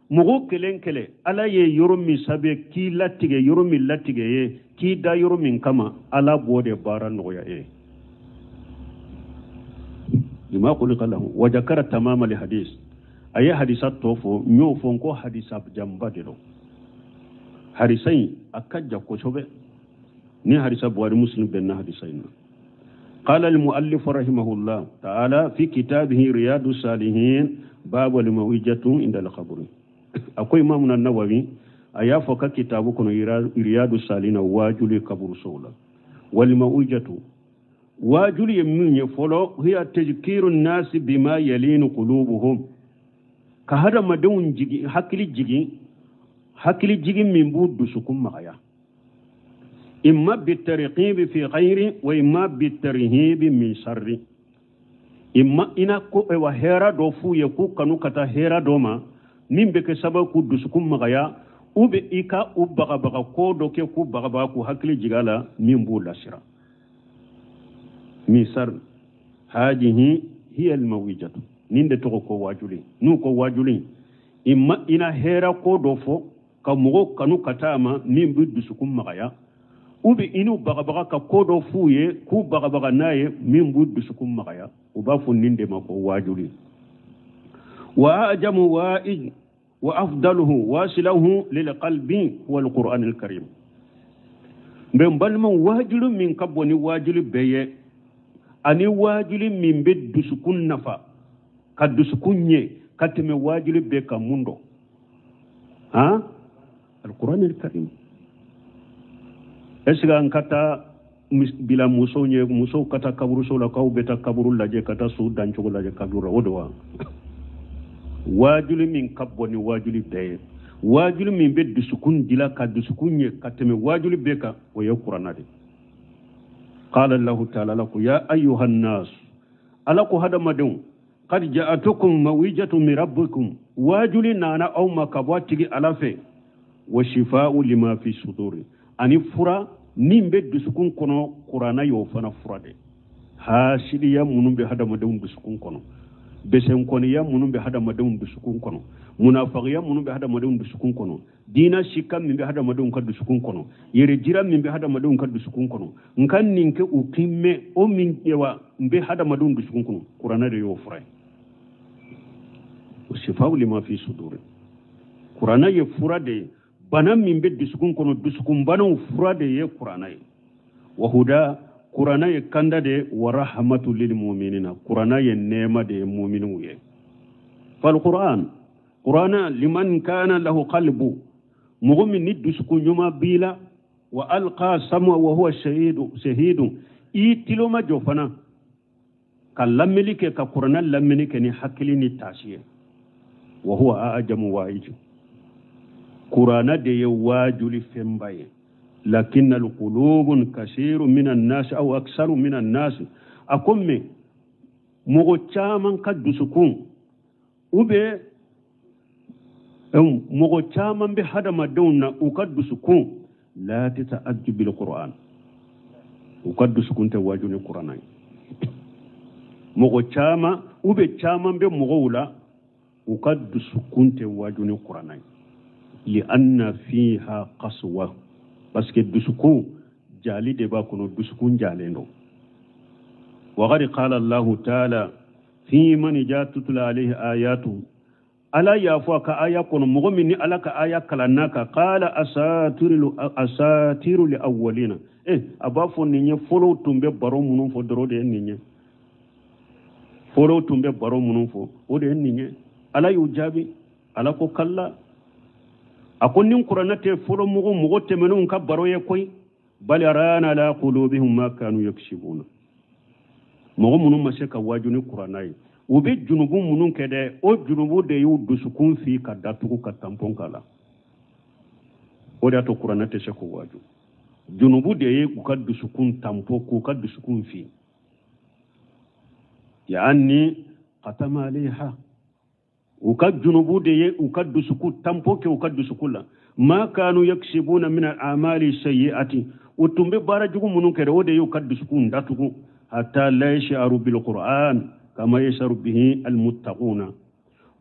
Mɔgɔ kelen kelen Ala ye yɔrɔ min sɛbɛn k'i latigɛ yɔrɔ min latigɛ ye k'i da yɔrɔ min kama Ala b'o de baara nɔgɔya e ye. Lima khuliqa lahu wa jakara tamama li hadis a ye hadisa tɔ fɔ n y'o fɔ n ko hadisa janba de don hadisa in a ka jan kosɛbɛ ni hadisa Buhari Muslim bɛnna hadisa in na. Qala al-muallif rahimahullah ta'ala fi kitabihi riyadu salihin babu al-mawjatu inda al-qabr. A ko Imam an-Nawawi a y'a fɔ ka kitabu kɔnɔ riyadu salihin wajuli kaburu sow la wal mawjatu waajuli ye min ye fɔlɔ hiya tazkiru nasi bima yalinu qulubuhum ka hadamadenw jigin hakili jigin min b'u dusukun magaya imma bitarqibi fi khairin wa imma bitarhibi min sharri imma ina ko wa hɛra dɔ f'u ye k'u kanu ka taa hɛra dɔ ma min bɛ kɛ sababu k'u dusukun magaya u bɛ i ka u bagabaga ko dɔ kɛ k'u bagabaga k'u hakili jigin a la min b'u lasira. Min sar hajihi hiya almawijatu nin de tɔgɔ ko waajuli n'u ko waajuli imma ina hɛra ko dɔ fɔ ka mɔgɔw kanu ka taa ma min bɛ dusukun magaya u bɛ i n'u bagabaga ka ko dɔ f'u ye k'u bagabaga n'a ye min b'u dusukun magaya u b'a fɔ nin de ma ko waajuli. Wa ajamu wa'ij wa afdaluhu wasilahu lilqalbi huwa alquran alkarim. N bɛ n balimaw waajuli min ka bon ni waajuli bɛɛ ye ani waajuli min bɛ dusukun nafa ka dusukun ɲɛ ka tɛmɛ waajuli bɛɛ kan mun dɔn han alquran alkarim. Est ce que an ka taa bila musow ɲɛ musow ka taa kaburuso la k'aw bɛ taa kaburu lajɛ ka taa su dancogo lajɛ kaburu la o de wa waajuli min ka bon ni waajuli bɛɛ ye waajuli min bɛ dusukun dila ka dusukun ɲɛ ka tɛmɛ waajuli bɛɛ kan o ye kuranna de. Qala Allahu ta'ala lakum ya ayyuhan nas ala ko hadamadenw qad ja'atukum mawijatun min rabbikum waajuli nana aw ma ka bɔ a tigi Ala fɛ wa shifa'u lima fi suduri ani fura min bɛ dusukun kɔnɔ kuranna y'o fana fura de. Hasidiya minnu bɛ hadamadenw dusukun kɔnɔ besenkɔniya minnu bɛ hadamadenw dusukun kɔnɔ munafagiya minnu bɛ hadamadenw dusukun kɔnɔ diina sika min bɛ hadamadenw ka dusukun kɔnɔ yɛrɛjira min bɛ hadamadenw ka dusukun kɔnɔ n ka nin kɛ u k'i mɛn o min wa n bɛ hadamadenw dusukun kɔnɔ kuranna de y'o fura ye. O sifaw lima fi suduri kuranna ye fura de ye bana min bɛ dusukun kɔnɔ dusukunbanaw fura de ye kuranna ye. Wa huda kuranna ye kanda de wa rahmatu lil mu'minina kuranna ye nɛɛma de ye mu'miniw ye. Fal qur'an qur'ana liman kana lahu qalbu mɔgɔ min ni dusukun ɲuman b'i la wa alqa sam'a wa huwa shahidu i tiloma jɔ fana ka lamɛnni kɛ ka kuranna lamɛnni kɛ ni hakili ni taasi ye. Wa huwa a'jamu wa'iju kuranna de ye waajuli fɛnba ye. Lakin alqulubun kasiru minan nas aw aksaru minan nas a ko mɛ mɔgɔ caman ka dusukun u bɛ Mɔgɔ caman bɛ hadamadenw na u ka dusukun la tata'ajju bil qur'an, u ka dusukun tɛ waaju ni kuranna ye. Mɔgɔ caman u bɛ caman bɛ mɔgɔw la u ka dusukun tɛ waaju ni kuranna ye. Li anna fiha qaswa, parce que dusukun jali de b'a kɔnɔ, dusukun jalen don. Wa qad qala Allahu ta'ala fi man ja tutla alayhi ayatu, ala y'a fɔ a ka aya kɔnɔ mɔgɔ min ni ala ka aya kalanna ka qala asatiru li awwalina, a b'a fɔ nin ye fɔlɔw tun bɛ baro minnu fɔ dɔrɔn de ye nin ye, fɔlɔw tun bɛ baro minnu fɔ o de ye nin ye. Ala y'u jaabi, ala ko kalla, a ko nin kuranɛ tɛ fɔlɔ mɔgɔ tɛmɛnenw ka baro ye koyi, bal rana ala qulubihim ma kanu yaksibuna. Mɔgɔ minnu ma se ka waaju ni kuranɛ ye, u bɛ junubu minnu kɛ dɛ, o junubu de y'u dusukun fi ka datugu ka tampon k'a la. O de y'a to kuranɛ tɛ se k'o waaju. Junubu de ye u ka dusukun tampo k'u ka dusukun fi. Yaani qatama alayha, u ka junubu de ye u ka dusukun tampo kɛ u ka dusukun la. Ma kanu yaksibuna min al-amali sayyi'ati, u tun bɛ baara jugu minnu kɛ dɛ, o de y'u ka dusukun datugu. Hatta la yash'aru bil qur'an kama yash'aru bihi al-muttaquna.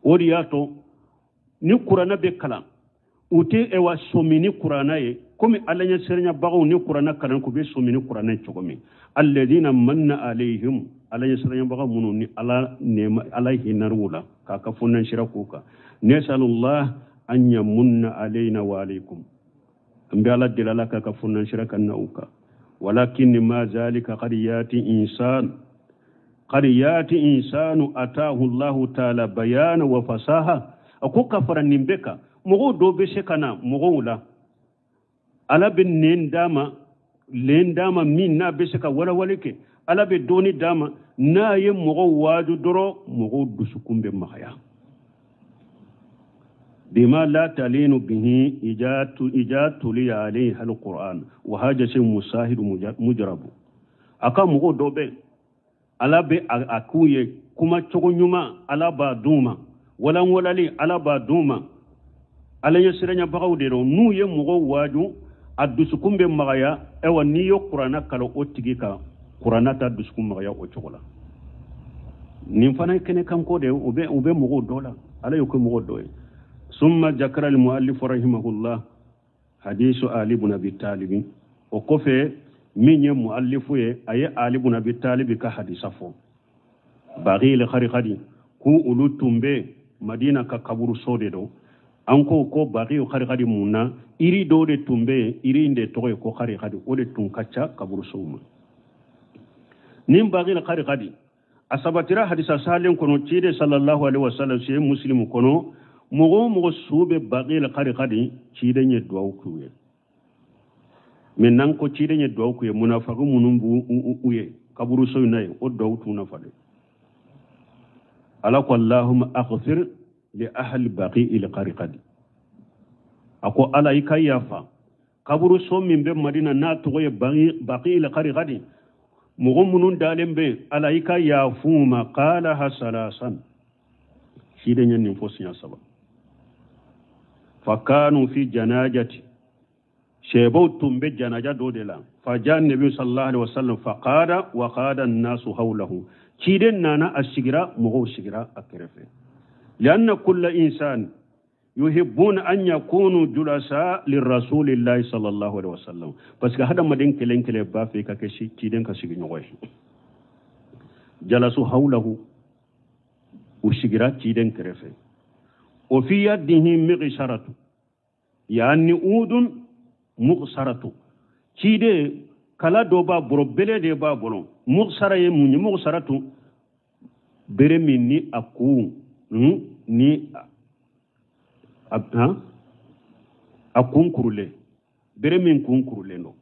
O de y'a to ni kuranɛ bɛ kalan, u tɛ ewa sɔmi ni kuranɛ ye komi ala ɲɛsiranyabagaw ni kuranɛ kalan k'u bɛ sɔmi ni kuranɛ ye cogo min. Alladhina manna alayhim, ala ɲɛsiranyabaga minnu ni ala nɛɛma, ala hinɛr'u la k'a ka fɔnnansira k'u kan. Nasalullah an yamunna alayna wa alaykum, an bɛ ala deli ala k'a ka fɔnnansira ka na u kan. Walakin ma zalika qad yati insan, qad yati insanu ataahu Allahu ta'ala bayana wa fasaha. A ko ka fara nin bɛɛ kan, mɔgɔw dɔw bɛ se ka na mɔgɔw la, ala bɛ nɛn d'a ma, len d'a ma min n'a bɛ se ka walawali kɛ, ala bɛ dɔɔni d'a ma, n'a ye mɔgɔw waaju dɔrɔn mɔgɔw dusukun bɛ magaya. Bima la talinu bihi ija tuliya alayha alquran wa haja shay musahidu mujrabu. A ka mɔgɔw dɔw bɛ ala bɛ a k'u ye kuma cogo ɲuman ala b'a d'u ma, walanwalali ala b'a d'u ma, ala ɲɛsiranyabagaw de don. N'u ye mɔgɔw waaju a dusukun bɛ magaya. Ayiwa n'i ye kuranɛ kalan o tigi kan, kuranɛ ta dusukun magaya o cogo la. Nin fana ye kɛnɛkanko de ye, u bɛ mɔgɔw dɔ la, ala y'o kɛ mɔgɔw dɔ ye. Summa jakara al-muallif rahimahullah hadisu Ali ibn Abi Talib. O kɔfɛ min ye muallifu ye, a ye Ali ibn Abi Talib ka hadisa fɔ. Baghil Kharqadi ko olu tun bɛ Madina ka kaburuso de don. An ko ko Baghil Kharqadi mun na, iri dɔw de tun bɛ yen, iri in de tɔgɔ ye ko Kharqadi, o de tun ka ca kaburusow ma. Nin Baghil Kharqadi a sabatira hadisa salen kɔnɔ ciden sallallahu alaihi wasallam se muslimu kɔnɔ, mɔgɔ o mɔgɔ su bɛ Baghil Kharqadi, ciden ye duwawu k'u ye. Mɛ n'an ko ciden ye duwawu k'u ye, munafaki minnu b'u u ye kaburuso in na yen, o duwawu t'u nafa dɛ. Ala ko Allahumma aghfir li ahli Baghil Kharqadi, a ko ala i ka yafa kaburuso min bɛ Madina n'a tɔgɔ ye Baghil Kharqadi, mɔgɔ minnu dalen bɛ ala i ka yafu ma. Qalaha salasan, ciden ye nin fɔ siɲɛ saba. Fakanu fi janajati, sɛbaw tun bɛ janaja dɔ de la. Faja nabi sallallahu alaihi wasallam faqada wa qada an-nasu hawlahu, ciden nana a sigira, mɔgɔw sigira a kɛrɛfɛ. Lianna kulla insan yuhibbuna an yakunu julasa lirrasulillahi sallallahu alaihi wasallam, parce que hadamaden kelen kelen b'a fɛ ka kɛ ciden ka sigiɲɔgɔn ye. Jalasu hawlahu, u sigira ciden kɛrɛfɛ. O fi yadihi mighsaratu, yaani udun mughsaratu, ciden kala dɔ b'a bolo, bele de b'a bolo. Mughsara ye mun ye? Mughsaratu bere min ni a kun ni a kun kurulen, bere min kun kurulen don.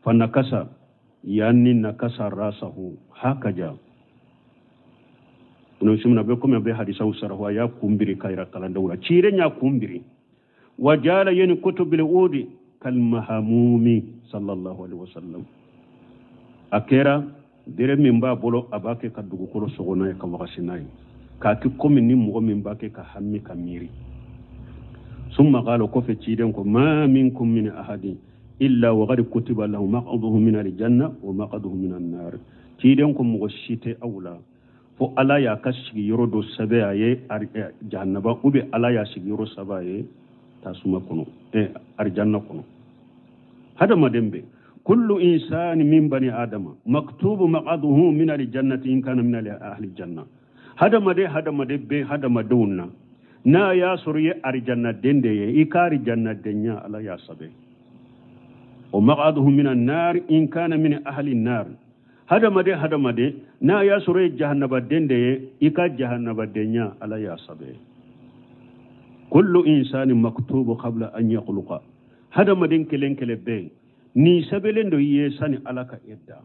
Fa nakasa, yaani nakasa rasahu hakaja. Simuna bɛ komi a bɛ hadisaw sarahu, a y'a kun biri ka yira kalandenw la. Ciden y'a kun biri. Wa jala yankutu bil udi kal mahamumi sallallahu alaihi wasallam. A kɛra bere min b'a bolo, a b'a kɛ ka dugukolo sogo n'a ye, ka wagasi n'a ye, k'a kɛ komi ni mɔgɔ min b'a kɛ ka hami ka miiri. Summa qala, kɔfɛ ciden ko ma minkum min ahadin illa wa qad kutiba lahu maq'aduhu min aljanna wa maq'aduhu min annar. Ciden ko mɔgɔ si tɛ aw la fo Ala y'a ka sigiyɔrɔ dɔ sɛbɛn a ye jahannaba, ou bien Ala y'a sigiyɔrɔ sɛbɛn a ye tasuma kɔnɔ, arijanna kɔnɔ. Hadamaden bɛ kullu insani min bani adama maktubu maq'aduhu min aljannati in kana min ahli janna. Hadamaden bɛ hadamadenw na, n'a y'a sɔrɔ i ye arijannaden de ye, i ka arijannadenya Ala y'a sɛbɛn. O maq'aduhu min annar in kana min ahli annar. Hadamaden n'a y'a sɔrɔ i ye jahannabaden de ye, i ka jahannabadenya Ala y'a sɛbɛn. Kullu insani maktubu qabla an yakhluqa. Hadamaden kelen kelen bɛ yen nin sɛbɛnlen don i ye sani Ala ka e da.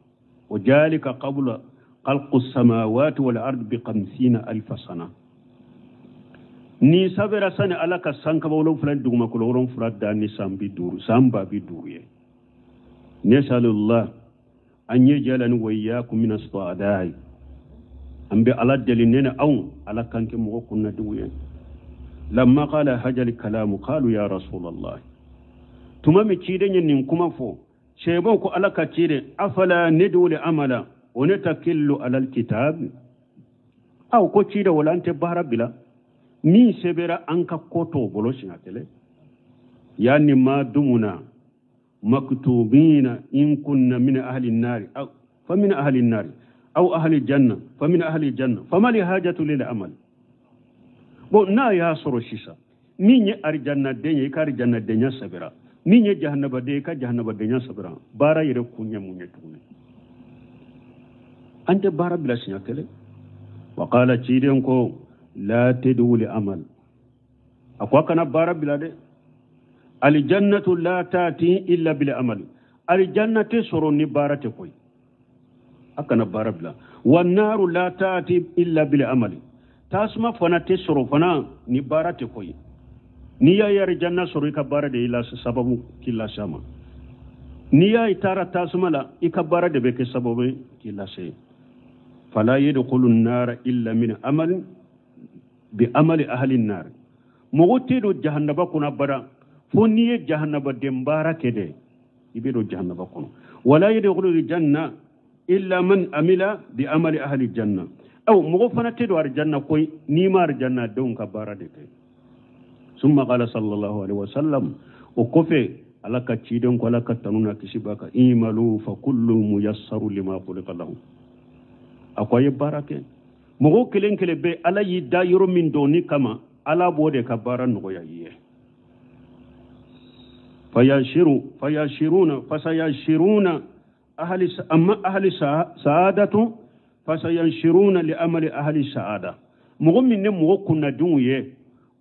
O jalika qabla khalqu samawati wal ardi bi 50,000 sana. Nin sɛbɛnra sani Ala ka sankaba 7 ni dugumakolo 7 da ni san 50, san 50,000 ye. Nasalullah an yajalani wa iyyakum min as-su'ada'i. An bɛ Ala deli ne ni aw, Ala k'an kɛ mɔgɔ kunnadiw ye. Lamma qala hajal kalamu qalu ya rasulallah. Tuma min ciden ye nin kuma fɔ, sɛbaw ko Ala ka ciden, afala ned'u li amala wa natakillu ala alkitab. Aw ko ciden wala an tɛ baara bila min sɛbɛra an ka ko t'o bolo siɲɛ kelen. Yani ma dumuna maktubina in kunna min ahli an-nari aw fa min ahli an-nari aw ahli janna fa min ahli janna fama li hajatu lil amal. Bon, n'a y'a sɔrɔ sisan min ye arijannaden ye, i ka arijannadenya sɛbɛra, min ye jahannabaden ye, i ka jahannabadenya sɛbɛra, baara yɛrɛ kun ye mun ye tuguni? An tɛ baara bila siɲɛ kelen. Wa qala, ciden ko la tad'u li amal. A ko a kana baara bila dɛ. Aljannatu la tati illa bil amal. Aljanna tɛ sɔrɔ ni baara tɛ koyi. A kana baara bila. Wa naru la tati illa bil amal. Tasuma fana tɛ sɔrɔ fana ni baara tɛ koyi. N'i y'a ye aljanna sɔrɔ, i ka baara de y'i lase sababu k'i lase a ma. N'i y'a ye taara tasuma la, i ka baara de bɛ kɛ sababu ye k'i lase. Fala yadkhulu an-nara illa min amal bi amali ahli an-nar. Mɔgɔ tɛ don jahannaba kɔnɔ abada fo n'i ye jahannabaden baara kɛ dɛ, i bɛ don jahannaba kɔnɔ. Wala yadkhulu al-janna illa man amila bi amali ahli al-janna. Aw mɔgɔ fana tɛ don aljanna koyi n'i ma aljanna denw ka baara de kɛ. Summa qala sallallahu alaihi wasallam, o kɔfɛ Ala ka ciden ko Ala ka tanu n'a kisi b'a kan, imalu fa kullu muyassaru lima khuliqa lahu. A ko a ye baara kɛ. Mɔgɔ kelen kelen bɛ Ala y'i da yɔrɔ min dɔn kama, Ala b'o de ka baara nɔgɔya i ye. Fayashiruna fasayashiruna ahli amma ahli sa'adatu fasayashiruna li amali ahli sa'ada. Mɔgɔ min ne mɔgɔ kunnadenw ye,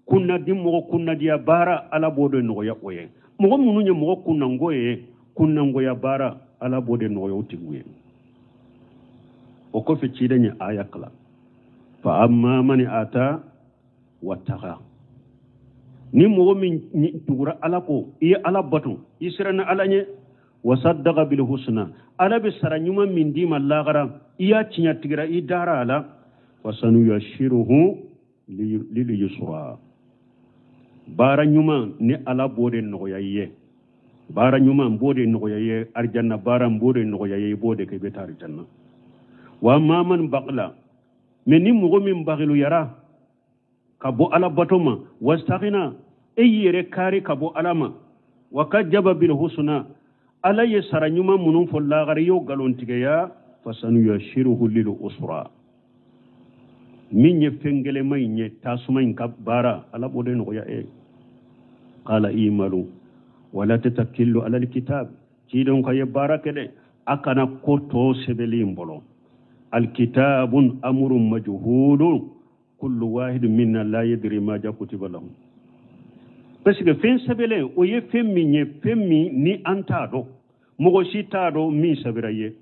kunnadi mɔgɔ kunnadiya baara Ala b'o de nɔgɔya o ye. Mɔgɔ minnu ye mɔgɔ kunnango ye, kunnangoya baara Ala b'o de nɔgɔya o tigiw ye. O kɔfɛ ciden ye aya kalan. Fa amma man ata wattaqa. Ni mɔgɔ min tugura Ala kɔ, i ye Ala bato, i siranna Ala ɲɛ, wa saddaqa bil husna, Ala bɛ sara ɲuman min d'i ma lahara, i y'a tiɲɛtigira, i dara a la, fa sanuyashiruhu lil yusra. Baara ɲuman ni Ala b'o de nɔgɔya i ye. Baara ɲuman b'o de nɔgɔya i ye, arijanna baara b'o de nɔgɔya i ye, i b'o de kɛ, i bɛ taa arijanna. Wa amma man baghila, mais ni mɔgɔ min baghiluyara ka bɔ Ala bato ma, wastaghina, e y'i yɛrɛ kari ka bɔ Ala ma, wa kajjaba bil husna, Ala ye sara ɲuman minnu fɔ lahara, i y'o nkalontigiya, fasanuyashiruhu lil usra. Min ye fɛn gɛlɛnman in ye, tasuma in ka baara, Ala b'o de nɔgɔya e ye. Qala imalu wala tatakillu ala alkitab. Cidenw ka ye baara kɛ dɛ, a kana ko tɔ sɛbɛnlen in bolo. Alkitabun amrun majhulun kullu wahid minna la yadri ma ja kutiba lahu. Parce que fɛn sɛbɛnlen o ye fɛn min ye, fɛn min ni an t'a dɔn, mɔgɔ si t'a dɔn min sɛbɛnra ye.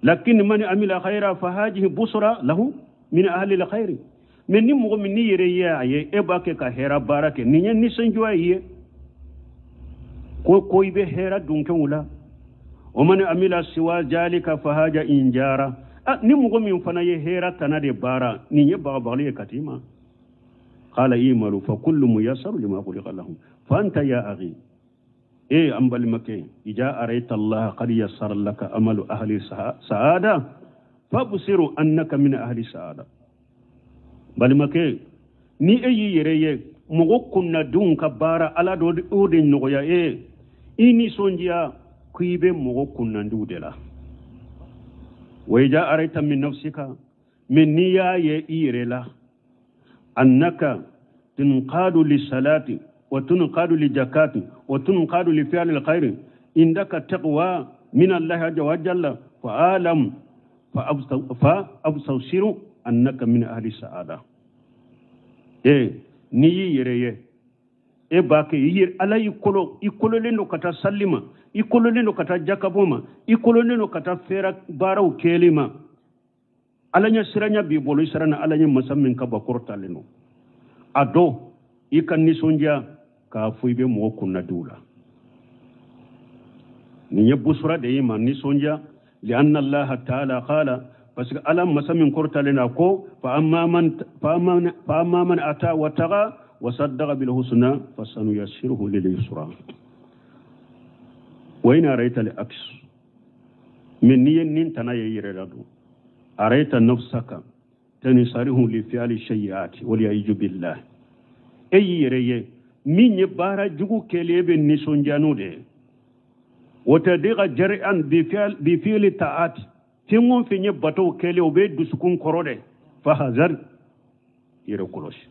Lakin man amila khayra fa hadhihi busra lahu min ahli alkhair. Mais ni mɔgɔ min n'i yɛrɛ ye a ye, e b'a kɛ ka hɛrɛ baara kɛ, nin ye nisɔndiya ye, ko i bɛ hɛrɛ dun kɛ o la. O man amila siwa jalika fa haja injara. Ni mɔgɔ min fana ye hɛrɛ tana de baara, nin ye bagabagali ye ka t'i ma. Qala i'malu fa kullu muyassaru lima khuliqa lahu. Fa anta ya akhi, e an balimakɛ, ija araita Allah qad yassara laka amalu ahli sa'ada fabsiru annaka min ahli sa'ada. Balimakɛ, ni e y'i yɛrɛ ye mɔgɔ kunnadenw ka baara ala dɔ o de nɔgɔya e i nisɔndiya ko i bɛ mɔgɔ kunnandiw de la. Wa ija araita min nafsika, min n'i y'a ye i yɛrɛ la annaka tunqadu lisalati wa tunqadu lijakati wa tunqadu li fi'li alkhair indaka taqwa min Allah azza wa jalla fa alam fa abtawsiru annaka min ahli sa'ada. E n'i y'i yɛrɛ ye e b'a kɛ i yɛrɛ ala y'i kolo, i kololen don ka taa sali ma, i kololen don ka taa jakabo ma, i kololen don ka taa fɛɛrɛ baaraw kɛli ma, ala ɲɛ siranya b'i bolo, i siranna ala ɲɛ masa min ka ba kɔrɔtalen don. A dɔn i ka nisɔndiya k'a fɔ i bɛ mɔgɔ kunnadiw la. Nin ye busura de y'i ma, nisɔndiya. Lianna allaha taala qala, parce que ala masa min kɔrɔtalen don a ko fa amma man ata wa taga wa saddaqa bil husna fa sanuyassiruhu lil yusra. Wa in araita al aks, min ni ye nin tana ye yɛrɛ la don, araita nafsaka tanisarihu li fi'li shay'ati wal ya'iju billah. E y'i yɛrɛ ye min ye baara jugu kɛlen e bɛ nisɔndiya n'o de ye. O tɛ de ka jari'an bi fi'li ta'ati, fɛn o fɛn ye batow kɛlen o bɛ dusukun kɔrɔ dɛ. Fa hazar, yɛrɛ kɔlɔsi.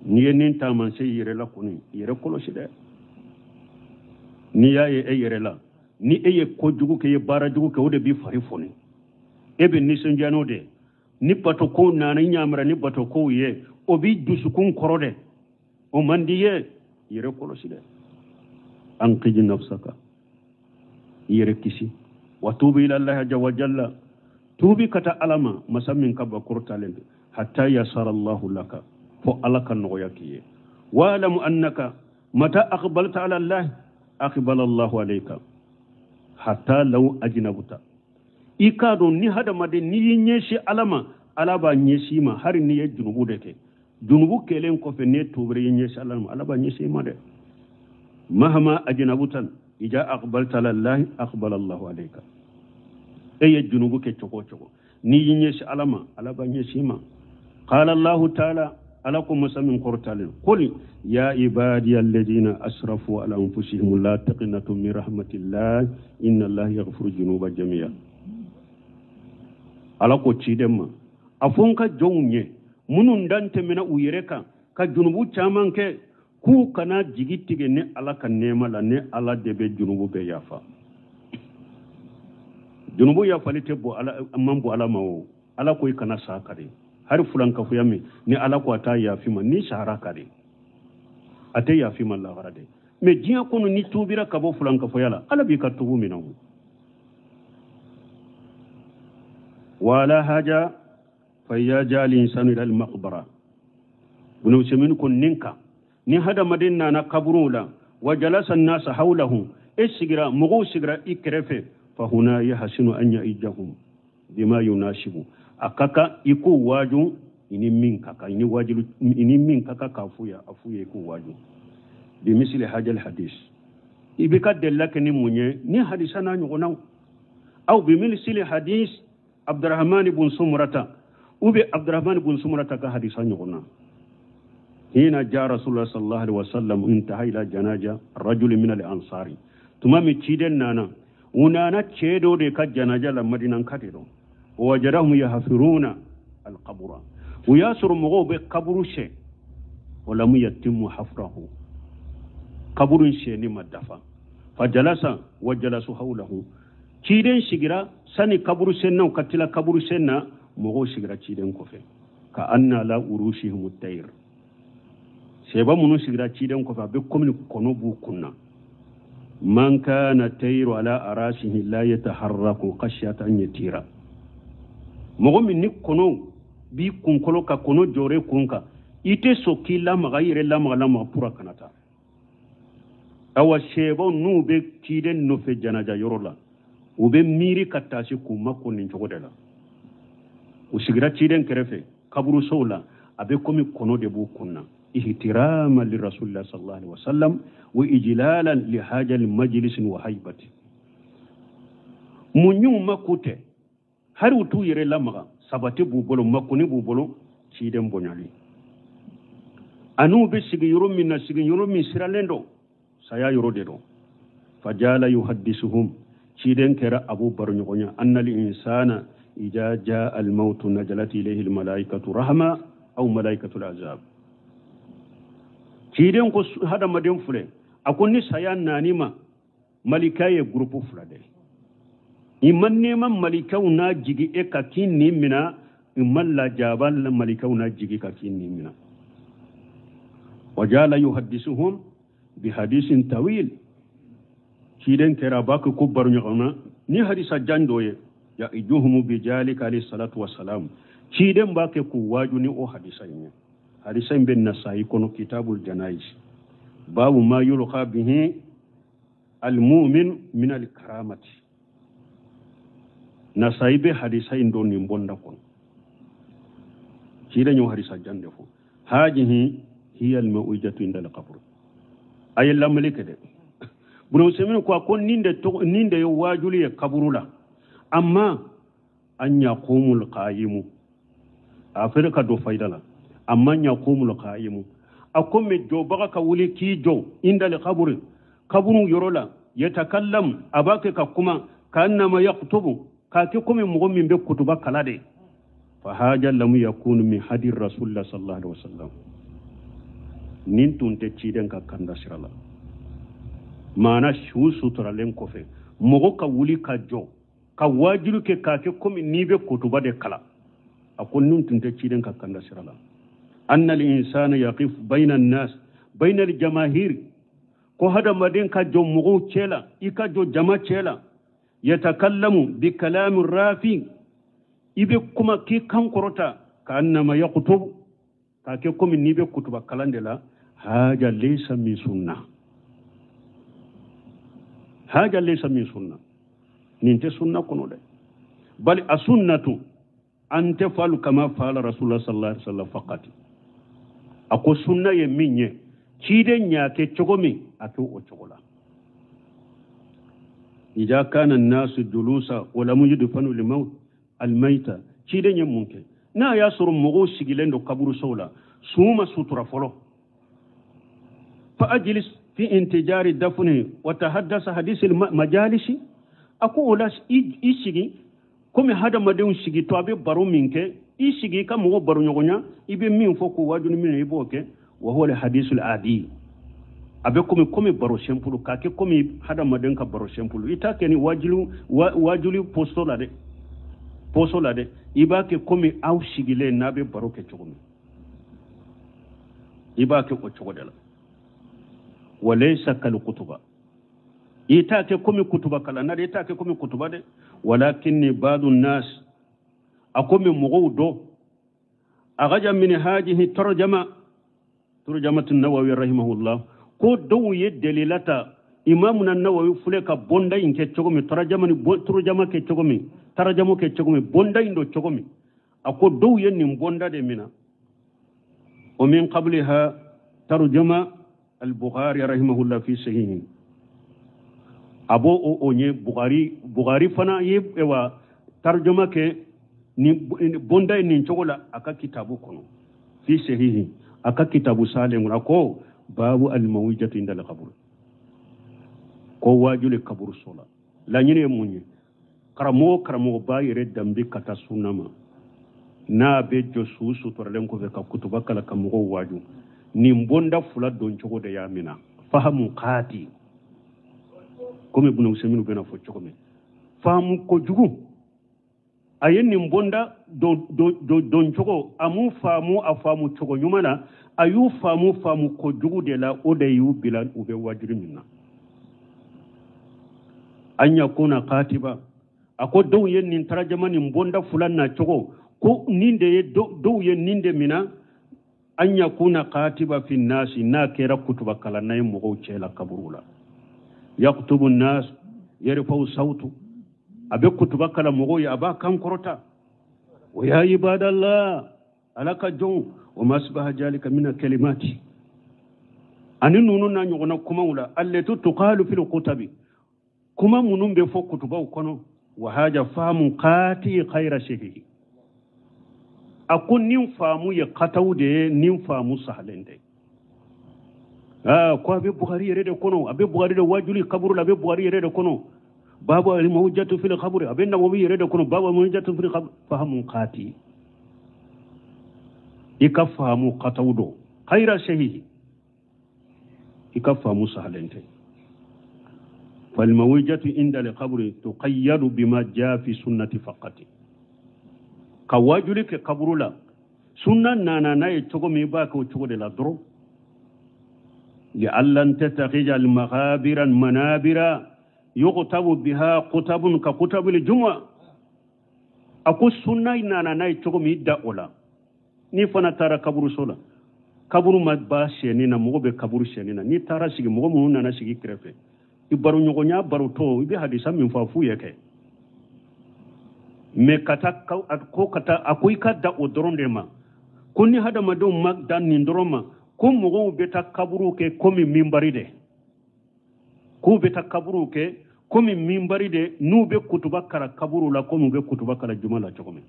N'i ye nin taamasiyɛn i yɛrɛ la kɔni, yɛrɛ kɔlɔsi dɛ. N'i y'a ye e yɛrɛ la, ni e ye kojugu kɛ, i ye baara jugu kɛ, o de b'i fari foni, e bɛ nisɔndiya n'o de ye. Ni bato kow nana i ɲamara ni bato kow ye, o b'i dusukun kɔrɔ dɛ, o man di ye, yɛrɛ kɔlɔsi dɛ. Anqij nafsaka, i yɛrɛ kisi. Wa tubi ila allahi azza wa jalla, tubi ka taa ala ma masa min ka ba kɔrɔtalen don, hatta yasara allahu laka, fo ala ka nɔgɔya k'i ye. Wa alamu annaka mata aqbalta ala allahi aqbala allahu alayka hatta law ajnabta. I k'a dɔn ni hadamaden n'i y'i ɲɛsin ala ma, ala b'a ɲɛsin i ma, hali n'i ye junubu de kɛ. Junubu kɛlen kɔfɛ n'e tubira i ɲɛsin ala ma, ala b'a ɲɛsin i ma dɛ. Mahama ajnabtan ija aqbalta ala allahi aqbala allahu alayka. E ye junubu kɛ cogo o cogo, n'i y'i ɲɛsin ala ma, ala b'a ɲɛsin i ma. Qala allahu taala, ala ko masa min kɔrɔtalen, qul ya ibadiya alladhina asrafu ala anfusihim la taqnatu min rahmatillah inna allaha yaghfiru dhunuba jami'a. Ala ko ciden ma, a fɔ n ka jɔnw ye minnu dan tɛmɛna u yɛrɛ kan ka junubu caman kɛ, k'u kana jigi tigɛ ni ala ka nɛɛma la, ni ala de bɛ junubu bɛɛ yafa. Junubu yafali tɛ bɔ ala man bɔ ala ma o. Ala ko i kana sa ka de, hali fulankafoya min ni ala ko a t'a yafi ma, ni sahara ka de a tɛ yafi ma lahara de. Mais diɲɛ kɔnɔ ni tuubira ka bɔ fulankafoya la, ala b'i ka tubu minɛ o. Wala haja fa ya jali insanu ila al-maqbara. Ibn Usaymin ko nin kan, ni hadamaden nana kaburu la, wa jalasa an-nasa hawlahu, e sigira mɔgɔw sigira i kɛrɛfɛ, fa huna yahsinu an ya'ijahum bima yunasibu. A ka kan i k'o waaju i ni min ka kan, i ni waajulu, i ni min ka kan k'a f'u ye, a f'u ye i k'o waaju. Bi misli hajal hadis, i bɛ ka delila kɛ ni mun ye ni hadisa n'a ɲɔgɔnnaw. Aw bi misli hadis Abdurrahman ibn Sumrata, ou bi Abdurrahman ibn Sumrata ka hadisa ɲɔgɔnna. Hina ja Rasulullah sallallahu alaihi wasallam intaha ila janaja rajul min al-ansari. Tuma min ciden nana, u nana cɛ dɔ de ka janaja la Madinan ka de don. Wajadahum yahfiruna al-qabra, u y'a sɔrɔ mɔgɔw bɛ kaburu sɛ, wa lam yatimmu hafrahu, kaburu sɛni ma dafa. Fa jalasa wa jalasu hawlahu, ciden sigira sani kaburu sennaw ka tila kaburu sen na, mɔgɔw sigira ciden kɔfɛ. Ka anna la urushihim at-tayr, sɛba minnu sigira ciden kɔfɛ a bɛ komi kɔnɔ b'u kunna. Man kana tayru ala arashihi la yataharraku khashyata an yatira. Mɔgɔ min ni kɔnɔ b'i kunkolo ka kɔnɔ jɔre kun kan, i tɛ sɔn k'i lamaga i yɛrɛ lamaga lamaga pura kana taa. Awa sɛbaw n'u bɛ ciden nɔfɛ janaja yɔrɔ la, u bɛ miiri ka taasi k'u mako nin cogo de la. U sigira ciden kɛrɛfɛ kaburusow la, A bɛ komi kɔnɔ de b'u kun na. Ihtirama li rasulillah sallallahu alaihi wasallam wa ijlalan li hajal majlis wa haibati. Muɲu mako tɛ, hali u t'u yɛrɛ lamaga, sabati b'u bolo, makoni b'u bolo, ciden bonyali. An'u bɛ sigi yɔrɔ min na, sigi yɔrɔ min siralen don, saya yɔrɔ de don. Fajala yuhaddisuhum, ciden kɛra abu baroɲɔgɔnya, annal insana ida jaa almautu najalat ilayhi almalaikatu rahma aw malaikatu alazab. Ciden ko hadamaden filɛ, a ko ni saya nani ma, malika ye gurupu fila de ye. I ma nɛɛma malikaw n'a jigi e ka k'i nin mina, i ma lajaba malikaw n'a jigi ka k'i nin mina. Wajala yuhaddisuhum bihadisin tawil. Ciden kɛra a b'a kɛ ko baro ɲɔgɔn na ni hadisa jan dɔ ye. Ya ijuhumu bijalika alayhi salatu wassalam. Ciden b'a kɛ k'u waaju ni o hadisa in ye. Hadisa in bɛ Nasayi kɔnɔ, kitabul janayis, babu ma yulqa bihi almumin min alkaramati. Nasayi bɛ hadisa in dɔn nin bonda kɔnɔ. Ciden y'o hadisa jan de fɔ. Hajihi hiya almawidatu inda alqabr. A ye lamɛnni kɛ dɛ. Ibn Usaymin ko a ko nin de ye waajuli ye kaburu la. Amma an yaqumul qa'imu, a fɛnɛ ka don fayida la. Amma yaqumul qa'imu, a ko mɛ jɔbaga ka wuli k'i jɔ inda alqabr, kaburu yɔrɔ la, yatakallam, a b'a kɛ ka kuma, ka'annama yaqtubu, k'a kɛ komi mɔgɔ min bɛ kutuba kala de. Fa haja lam yakunu min hadi rasulillah sallallahu alaihi wasallam. Nin tun tɛ ciden ka kanda sira la. Maana su suturalen kɔfɛ, mɔgɔ ka wuli ka jɔ ka waajulu kɛ k'a kɛ komi n'i bɛ kutuba de kalan, a ko nin tun tɛ ciden ka kanda sira la. Anna al-insana yaqif bayna an-nas bayna al-jamahir, ko hadamaden ka jɔ mɔgɔw cɛ la, i ka jɔ jama cɛ la. Yatakallamu bi kalamin rafi, i bɛ kuma k'i kan kɔrɔta, ka'annama yaqtubu, k'a kɛ komi n'i bɛ kutuba kalan de la. Haja laysa min sunna, haja laysa min sunna, nin tɛ sunna kɔnɔ dɛ. Bali a sunnatu an tafalu kama fa'ala rasulullah sallallahu alaihi wasallam faqat. A ko sunna ye min ye, ciden y'a kɛ cogo min, a kɛ o cogo la. Ida kana an-nasu julusa wa lam yudfanu al-maut al-mayta, ciden ye mun kɛ? N'a y'a sɔrɔ mɔgɔw sigilen don kaburusow la, su ma sutura fɔlɔ. Fa ajlis fi intijari dafni wa tahaddasa hadisi majalisi. A ko o la i sigi komi hadamadenw sigitɔ a bɛ baro min kɛ, i sigi i ka mɔgɔ baro ɲɔgɔnya, i bɛ min fɔ k'o waaju ni min ye, i b'o kɛ. Wa huwa al-hadisul adi, a bɛ komi baro simple, k'a kɛ komi hadamaden ka baro simple. I t'a kɛ ni waajuli posto la dɛ, poso la dɛ. I b'a kɛ komi aw sigilen n'a bɛ baro kɛ cogo min, i b'a kɛ o cogo de la. Wa laysa kal kutuba, i t'a kɛ komi kutuba kalanna dɛ, i t'a kɛ komi kutuba dɛ. Walakinni ba'du nas, a komi mɔgɔw dɔ agaja min hajihi tarjama tarjamatu Nawawi rahimahullah, ko dɔw ye delila ta imamuna Nawawi filɛ ka bonda in kɛ cogo min, tarjama ni tarjama kɛ cogo min, tarjamo kɛ cogo min, bonda in don cogo min, a ko dɔw ye nin bonda de mina. O min qabliha tarjama al-Bukhari rahimahullah fi sahihi, a b'o o ɲɛ Bukhari fana ye wa tarjama kɛ ni bonda in nin cogo la a ka kitabu kɔnɔ, fi sahihi, a ka kitabu salen kɔnɔ, a ko babu al-mawidatu inda al-qabr, ko waajuli kaburu so la. Laɲini ye mun ye? Karamɔgɔ b'a yɛrɛ danbe ka taa sunna ma, n'a bɛ jɔ su suturalen kɔfɛ ka kutuba kalan ka mɔgɔw waaju, nin bonda fila don cogo de y'a mina. Fahamu kaati, komi Ibn Usaymin bɛna fɔ cogo min, fahamu kojugu a ye nin bonda don cogo, a m'u faamu a faamu cogo ɲuman na, a y'u faamu faamu kojugu de la, o de y'u bila u bɛ waajuli min na. An yakuna katiba, a ko dɔw ye nin tarjama nin bonda fila na cogo, ko nin de ye dɔw ye nin de mina. An yakuna katiba fi nasi, n'a kɛra kutuba kalanna ye mɔgɔw cɛ la kaburu la. Yaktubu nas yarfa'u sautu, a bɛ kutuba kalan mɔgɔw ye, a b'a kan kɔrɔta. Wa ya ibadallah, Ala ka jɔnw wa ma asbaha jalika mina kalimati ani ninnu n'a ɲɔgɔnna kumaw la allati tuqalu fil kutabi kuma minnu bɛ fɔ kutubaw kɔnɔ wa haja fahamu qati khayra sahihi a ko nin faamu ye kataw de ye nin faamu sahalen tɛ ko a bɛ Bukhari yɛrɛ de kɔnɔ a bɛ Bukhari de wajuli kaburu la a bɛ Bukhari yɛrɛ de kɔnɔ babu al-mawjatu fil qabri a bɛ Nawawi yɛrɛ de kɔnɔ babu al-mawjatu fil qabri fahamu qati i ka faamu kataw don khayra sahihi i ka faamu sahalen tɛ falmawjatu inda al-qabri tuqayyadu bima jaa fi sunnati faqati ka wajuli kɛ kaburu la sunna nana n'a ye cogo min i b'a kɛ o cogo de la dɔrɔn li'alla tattakhidha al-maghabira manabira yuqtabu biha qutabun ka qutabil jumu'a a ko sunna nana n'a ye cogo min i da o la n'i fana taara kaburuso la kaburu ma ba sɛni na mɔgɔ bɛ kaburu sɛni na n'i taara sigi mɔgɔ minnu nana sigi kɛrɛfɛ i baroɲɔgɔnya barotɔ i bɛ hadisa min fɔ a f'u ye kɛ mɛ ka taa ko ka taa a ko i ka da o dɔrɔn de ma ko ni hadamadenw ma da nin dɔrɔn ma ko mɔgɔw bɛ taa kaburu kɛ komi minbari de k'u bɛ taa kaburu kɛ komi minbari de n'u bɛ kutuba kara kaburu la komi u bɛ kutuba kara juma la cogo min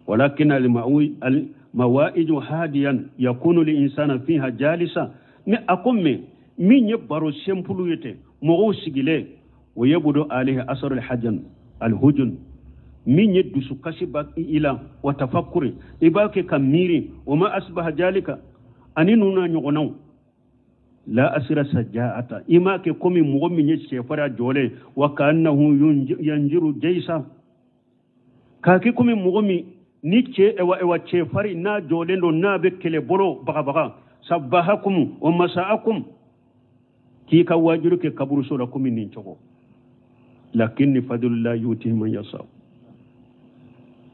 walakin al-mawaidu hadiyan yakunu al-insana fiha jalisa mais a ko mais min ye baro sempulu ye ten mɔgɔw sigilen o yabudu alayhi asaru al-hajan al-hujun min ye dusukasi ba i la wa tafakkuri i b'a kɛ ka miiri o ma asbaha jalika ani ninnu n'a ɲɔgɔnnaw la asira saja'ata i m'a kɛ komi mɔgɔ min ye sɛfariya jɔlen wa ka'annahu yanjiru jaysa k'a kɛ komi mɔgɔ min ni cɛ ewa cɛfari n'a jɔlen don n'a bɛ kɛlɛbolo bagabaga sabbahakum wa masa'akum k'i ka waajuru kɛ kaburuso la komi nin cogo lakinni fadlullah yutihi man yasha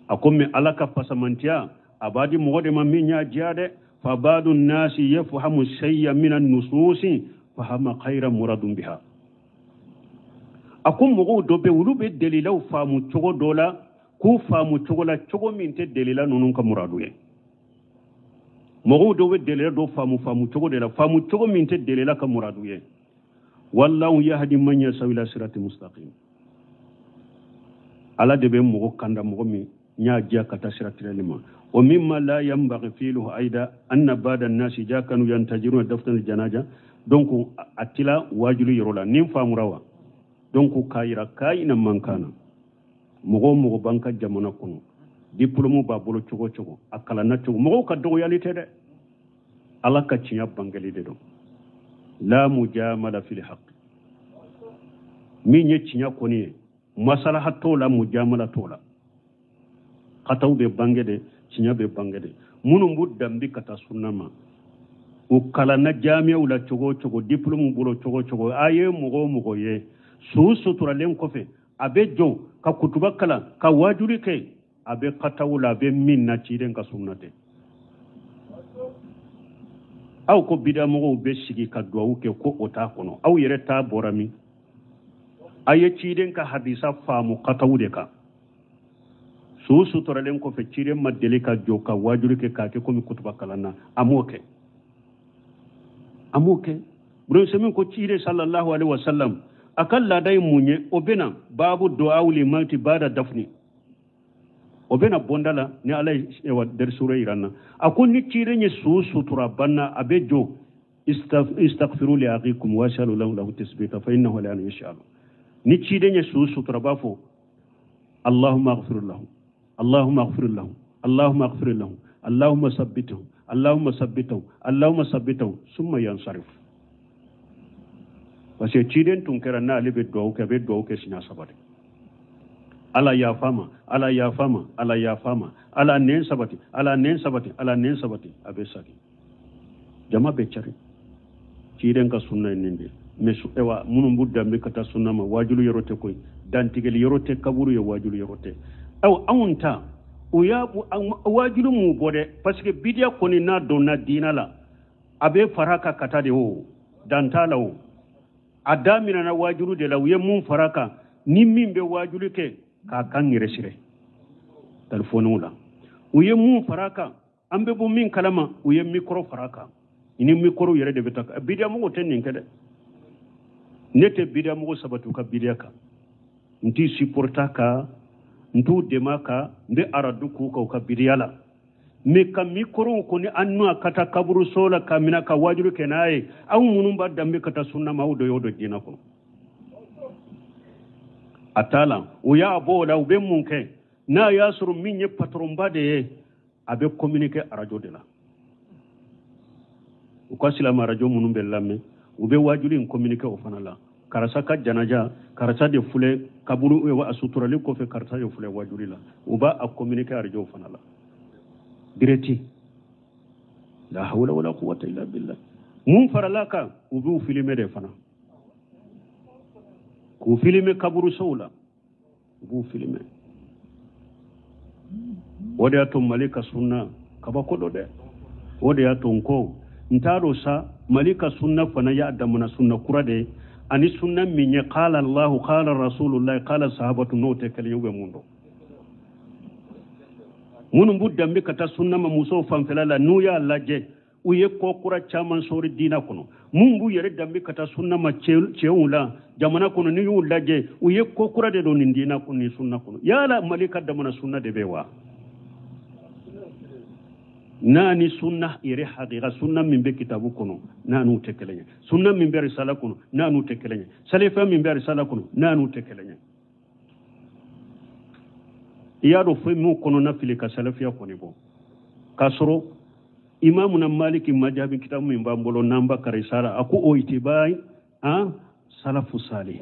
a ko mais Ala ka fasamantiya a b'a di mɔgɔ de ma min y'a diya dɛ fa ba'du nasi yafhamu shay'a min an-nususi fahama khayra muradun biha a ko mɔgɔw dɔ bɛ olu bɛ dalilaw faamu cogo dɔ la k'u faamu cogo la cogo min tɛ delila ninnu ka muradu ye mɔgɔw dɔw bɛ delila dɔ faamu cogo de la faamu cogo min tɛ delila ka muradu ye wallahu yahdi man yasha ila sirati mustaqim Ala de bɛ mɔgɔ kanda mɔgɔ min y'a diya ka taa sira tirali ma wa mimma la yanbaghi fi'luhu aida anna ba'da an-nasi jakanu yantajiruna daftan al-janaza donc a tila wajulu yɔrɔ la nin faamura wa donc k'a yira k'a man kana mɔgɔ o mɔgɔ b'an ka jamana kɔnɔ diplôme b'a bolo cogo cogo a kalanna cogo mɔgɔw ka dɔgɔyali tɛ dɛ Ala ka tiɲɛ bangeli de don la mujamala fil haqq min ye tiɲɛ kɔni ye masalaha t'o la mujamala t'o la kataw bɛ bange de tiɲɛ bɛ bange de minnu b'u danbi ka taa sunna ma u kalanna jamiyaw la cogo o cogo diplôme bolo cogo o cogo a ye mɔgɔ o mɔgɔ ye su suturalen kɔfɛ a bɛ jɔ ka kutuba kalan ka waajuli kɛ a bɛ kataw la a bɛ min na ciden ka sunna tɛ aw ko bidamɔgɔw bɛ sigi ka duwawu kɛ ko o t'a kɔnɔ aw yɛrɛ t'a bɔra min a ye ciden ka hadisa faamu kataw de kan su suturalen kɔfɛ ciden ma deli ka jɔ ka waajuli kɛ k'a kɛ komi kutuba kalan na a m'o kɛ a m'o kɛ Ibrahim ko ciden sallallahu alaihi wasallam a ka laada ye mun ye o bɛna baabu du'a li mauti bada dafni o bɛna bonda la ni Ala ye dɛrisura yira n na a ko ni ciden ye su sutura banna a bɛ jɔ istaghfiru li akhikum wasalu lahu tasbita fa innahu la yash'alu ni ciden ye su sutura b'a fɔ allahumma ighfir lahu allahumma ighfir lahu allahumma ighfir lahu allahumma sabbithu allahumma sabbithu allahumma sabbithu summa yansarif parce que ciden tun kɛra n'ale bɛ duwawu kɛ a bɛ duwawu kɛ siɲɛ saba de Ala yafa ma Ala yafa ma Ala yafa ma Ala nɛn sabati Ala nɛn sabati Ala nɛn sabati a bɛ sagi jama bɛ cari ciden ka sunna ye nin de mais ewa minnu b'u danbe ka taa sunna ma waajulu yɔrɔ tɛ koyi dantigɛli yɔrɔ tɛ kaburu ye waajulu yɔrɔ tɛ aw anw ta o y'a waajulu m'u bɔ dɛ parce que bidiya kɔni n'a donna diina la a bɛ fara kan ka taa de o dan t'a la o a daminɛna waajulu de la u ye mun fara kan ni min bɛ waajulu kɛ k'a kan yɛrɛ sirɛ telefɔniw la U ye mun fara a kan, an bɛ bɔ min kalama, u ye micro fara a kan. Ni micro yɛrɛ de bɛ taa. Bidiyamɔgɔw tɛ nin kɛ dɛ. Ne tɛ bidiyamɔgɔ sabati u ka bidiya kan. N t'i supporter kan, n t'u dɛmɛ kan, n bɛ aradu k'u kan u ka bidiya la. Mais ka micro kɔni an n'u ka taa kaburuso la ka minɛ ka waajuli kɛ n'a ye, aw minnu b'a danbe ka taa sunna ma, aw dɔ y'o dɔn diinɛ kɔnɔ. A t'a la, u y'a bɔ o la, u bɛ mun kɛ? N'a y'a sɔrɔ min ye patronba de ye, a bɛ communiquer arajo de la. U ka silamɛ arajo minnu bɛ lamɛn, u bɛ waajuli in communiquer o fana la. Karisa ka janaja, karisa de filɛ kaburu a suturali kɔfɛ, karisa de filɛ waajuli la. U b'a a communiquer arajo fana la. Direct. La hawla wala quwwata illa billah. Mun farala kan, u b'u filmer de fana. K'u filmer kaburusow la. U b'u filmer. O de y'a to Mali ka sunna kabako dɔ dɛ. O de y'a to n ko n t'a dɔn sa, Mali ka sunna fana y'a damana sunna kura de ye, ani sunna min ye qala Allahu qala Rasulullah qala sahabatu, n'o tɛ kelen ye, u bɛ mun dɔn? Minnu b'u danbe ka taa sunna ma musow fanfɛla la, n'u y'a lajɛ, u ye ko kura caman sɔrɔ diinɛ kɔnɔ. Mun b'u yɛrɛ danbe ka taa sunna ma cɛw la jamana kɔnɔ, n'i y'u lajɛ, u ye ko kura de don nin diinɛ kɔnɔ, nin sunna kɔnɔ. Yala Mali ka damana sunna de bɛ wa? N'a ni sunna yɛrɛ hakika, sunna min bɛ kitabu kɔnɔ, n'a n'u tɛ kelen ye. Sunna min bɛ risala kɔnɔ, n'a n'u tɛ kelen ye. Salifɛn min bɛ risala kɔnɔ, n'a n'u tɛ kelen ye. I y'a dɔn fɛn min kɔnɔna fili ka salafiya kɔni bɔ, k'a sɔrɔ imamu na Maliki majabi kitabu min b'an bolo n'an ba karisala, a ko o itibai an salafu salih,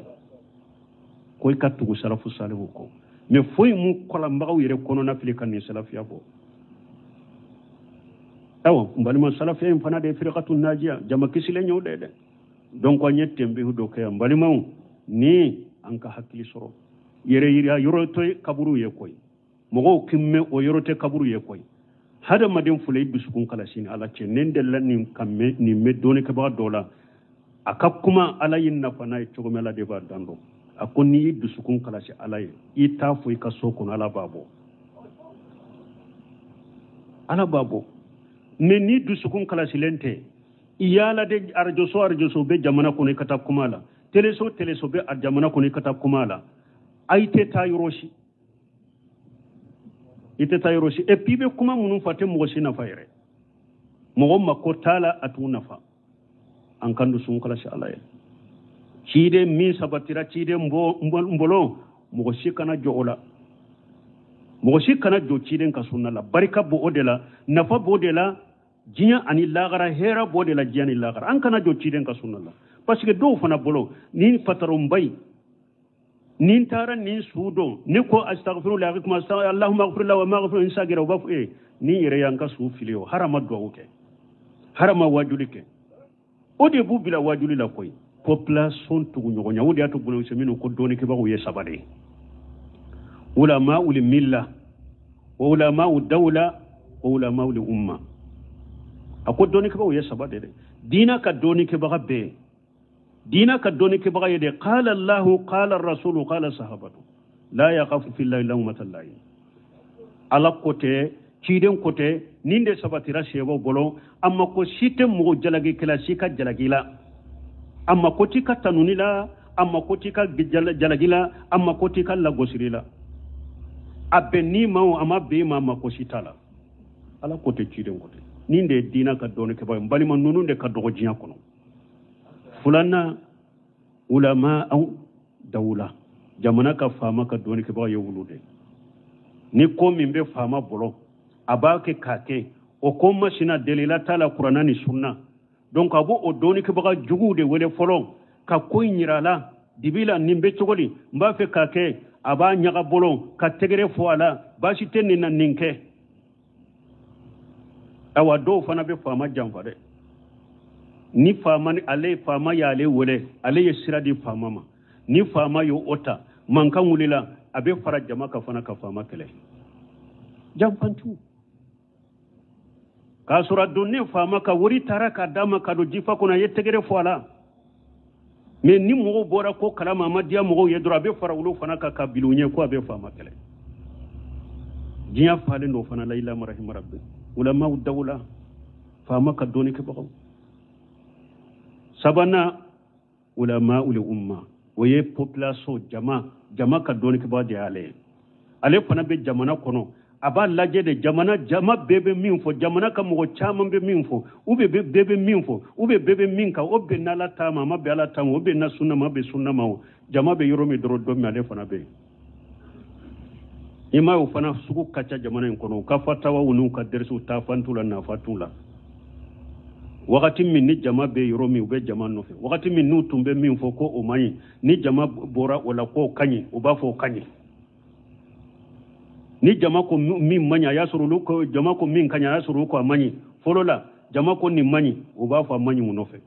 ko i ka tugu salafu salihu kɔ. Mais foyi mun kalanbagaw yɛrɛ kɔnɔna fili ka nin salafiya bɔ. Awa n balima, salafiya in fana de ye firikatu najiya, jama kisilen y'o de ye dɛ. Donc an ye tenbihu dɔ kɛ yan, n balimaw, ni an ka hakili sɔrɔ. Yɛrɛ yira yɔrɔ tɛ kaburu ye koyi, mɔgɔw k'i mɛn o yɔrɔ tɛ kaburu ye koyi. Hadamaden fila i dusukun kalasi ni Ala cɛ. Ne delila nin ka mɛn nin mɛn dɔnnikɛbaga dɔ la, a ka kuma Ala ye nafa n'a ye cogo min, Ala de b'a dan dɔn. A ko n'i y'i dusukun kalasi Ala ye, i t'a fɔ i ka so kɔnɔ, Ala b'a bɔ, Ala b'a bɔ. Mais ni dusukun kalasilen tɛ, i yaala de arajoso arajoso bɛ jamana kɔnɔ, i ka taa kuma la, teleso teleso bɛ a jamana kɔnɔ, i ka taa kuma la, a i tɛ taa yɔrɔ si, i tɛ taa yɔrɔ si. Et puis i bɛ kuma minnu fɔ, a tɛ mɔgɔ si nafa yɛrɛ, mɔgɔ mako t'a la, a t'u nafa. An kan dusukun kalasi Ala ye. Ciden min sabatira ciden n bolo, mɔgɔ si kana jɔ o la, mɔgɔ si kana jɔ ciden ka sunna la. Barika b'o o de la, nafa b'o de la, diɲɛ ani lagara, hɛrɛ b'o de la, diɲɛ ni lagara. An kana jɔ ciden ka sunna la, parce que dɔw fana bolo ni patronba in, ni n taara nin su dɔn, ne ko astaghfirullah, kuma Allahumma ighfir wa maghfir n sagira, u b'a fɔ ni yɛrɛ y'an ka su fili o, harama duwawu kɛ, harama wajuli kɛ. O de b'u bila wajuli la koyi. Population tugu ɲɔgɔn ɲɛ, o de y'a to bolo minnu ko dɔnnikɛbagaw ye saba de ye: ulama ul milla wa ulama dawla wa ulama ul umma. A ko dɔnnikɛbagaw ye saba de dɛ. Diina ka dɔnnikɛbaga bɛɛ, diina ka dɔnnikɛbaga ye de qala Allahu qala rasulu qala sahabatu la yaqafu fillahi lawmata laim. Ala ko tɛ, ciden ko tɛ, nin de sabatira sebaw bolo. A ma ko si tɛ mɔgɔ jalakikɛla si ka jalaki la, a ma ko t'i ka tanuni la, a ma ko t'i ka jalaki la, a ma ko t'i ka lagosiri la. A bɛn n'i ma o, a ma bɛn i ma, a ma ko si t'a la. Ala ko tɛ, ciden ko tɛ. Nin de ye diina ka dɔnnikɛbaga ye. N balima, ninnu de ka dɔgɔ diɲɛ kɔnɔ. Filanan, ulama aw dawula, jamana ka faama ka dɔnnikɛbaga ye wulu de. Ni ko min bɛ faama bolo, a b'a kɛ k'a kɛ o ko masina, delila t'a la kuranna ni sunna. Donc a b'o o dɔnnikɛbaga juguw de wele fɔlɔ ka ko in yira a la. Dibi la nin bɛ cogo di? N b'a fɛ k'a kɛ. A b'a ɲaga bolo ka tɛgɛrɛ fɔ a la, baasi tɛ nin na, nin kɛ. Awa dɔw fana bɛ faama janfa dɛ. Ni faama ni ale faama y'ale wele, ale ye sira di faama ma, ni faama y'o ta, mankan wulila, a bɛ fara jama kan fana ka faama kɛlɛ, janfantu. K'a sɔrɔ a donnen faama ka wari taara k'a d'a ma ka don jifa kɔnɔ, a ye tɛgɛrɛ fɔ a la. Mais ni mɔgɔw bɔra ko kalama, a ma diya mɔgɔw ye dɔrɔn, a bɛ fara olu fana kan ka bil'u ɲɛ ko a bɛ faama kɛlɛ. Diɲɛ falen don fana la ila marahima rabbi. Ulamaw dawla faama ka dɔnni kɛbagaw. Sabanan ulama ul umma, o ye population jama, jama ka dɔnni kɛbaga de y'ale ye. Ale fana bɛ jamana kɔnɔ, a b'a lajɛ de jamana, jama bɛɛ bɛ min fɔ, jamana ka mɔgɔ caman bɛ min fɔ, ou bien bɛɛ bɛ min fɔ, ou bien bɛɛ bɛ min kan, o bɛn n'Ala ta ma, a ma bɛn Ala ta ma, o bɛn na sunna ma, a bɛn sunna ma, o jama bɛ yɔrɔ min dɔrɔn don min ale fana bɛ yen. I m'a ye o fana sugu ka ca jamana in kɔnɔ, u ka fatawaw n'u ka dɛrɛsiw taafan t'u la, nafa t'u la. Wagati min ni jama bɛ yɔrɔ min, u bɛ jama nɔfɛ. Wagati min n'u tun bɛ min fɔ ko o man ɲi, ni jama bɔra o la k'o ka ɲi, u b'a fɔ o ka ɲi. Ni jama ko min man ɲi, a y'a sɔrɔ olu ko jama ko min ka ɲi, a y'a sɔrɔ olu ko a man ɲi. Fɔlɔ la jama ko nin man ɲi, u b'a fɔ a man ɲi u nɔfɛ.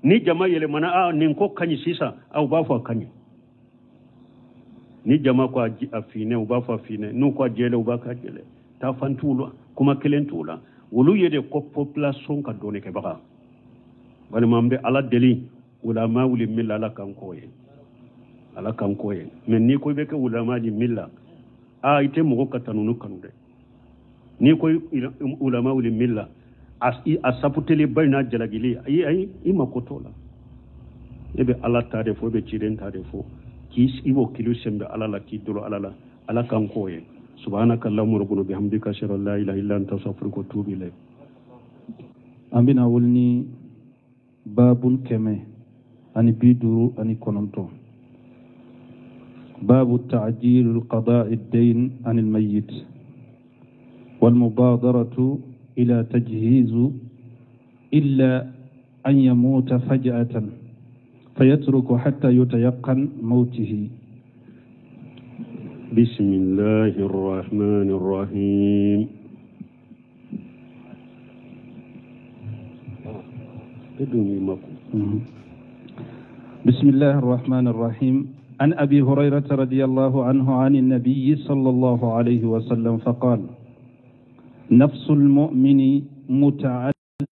Ni jama yɛlɛmana, a nin ko ka ɲi sisan, a u b'a fɔ a ka ɲi. Ni jama ko a finɛ, u b'a fɔ a finɛ. N'u ko a jɛlɛ, u b'a k'a jɛlɛ. Taafan t'u la, kuma kelen t'u la. Olu ye de ko population ka dɔnni kɛbaga. Walima an bɛ Ala deli ulama wuli milla, Ala k'an k'o ye, Ala k'an k'o ye. Mais n'i ko i bɛ kɛ ulama di milla, a i tɛ mɔgɔ ka tanuni kanu dɛ. N'i ko ulama wuli milla, a saputeliba in n'a jalakili, ayi ayi, i mako t'o la. E bɛ Ala ta de fɔ, e bɛ ciden ta de fɔ, k'i i b'o kilo sɛnbɛ Ala la, k'i dolo Ala la. Ala k'an k'o ye. Subhanaka allahumma rabbana bihamdika ashhadu an la ilaha illa anta astaghfiruka wa atubu ilayk. An bɛna wuli ni babun 159. باب تعجيل القضاء الدين عن الميت والمبادرة إلى تجهيز إلا أن يموت فجأة فيترك حتى يتيقن موته. بسم الله الرحمن الرحيم. بسم الله الرحمن الرحيم. عن أبي هريرة رضي الله عنه عن النبي صلى الله عليه وسلم فقال: نفس المؤمن متعلقة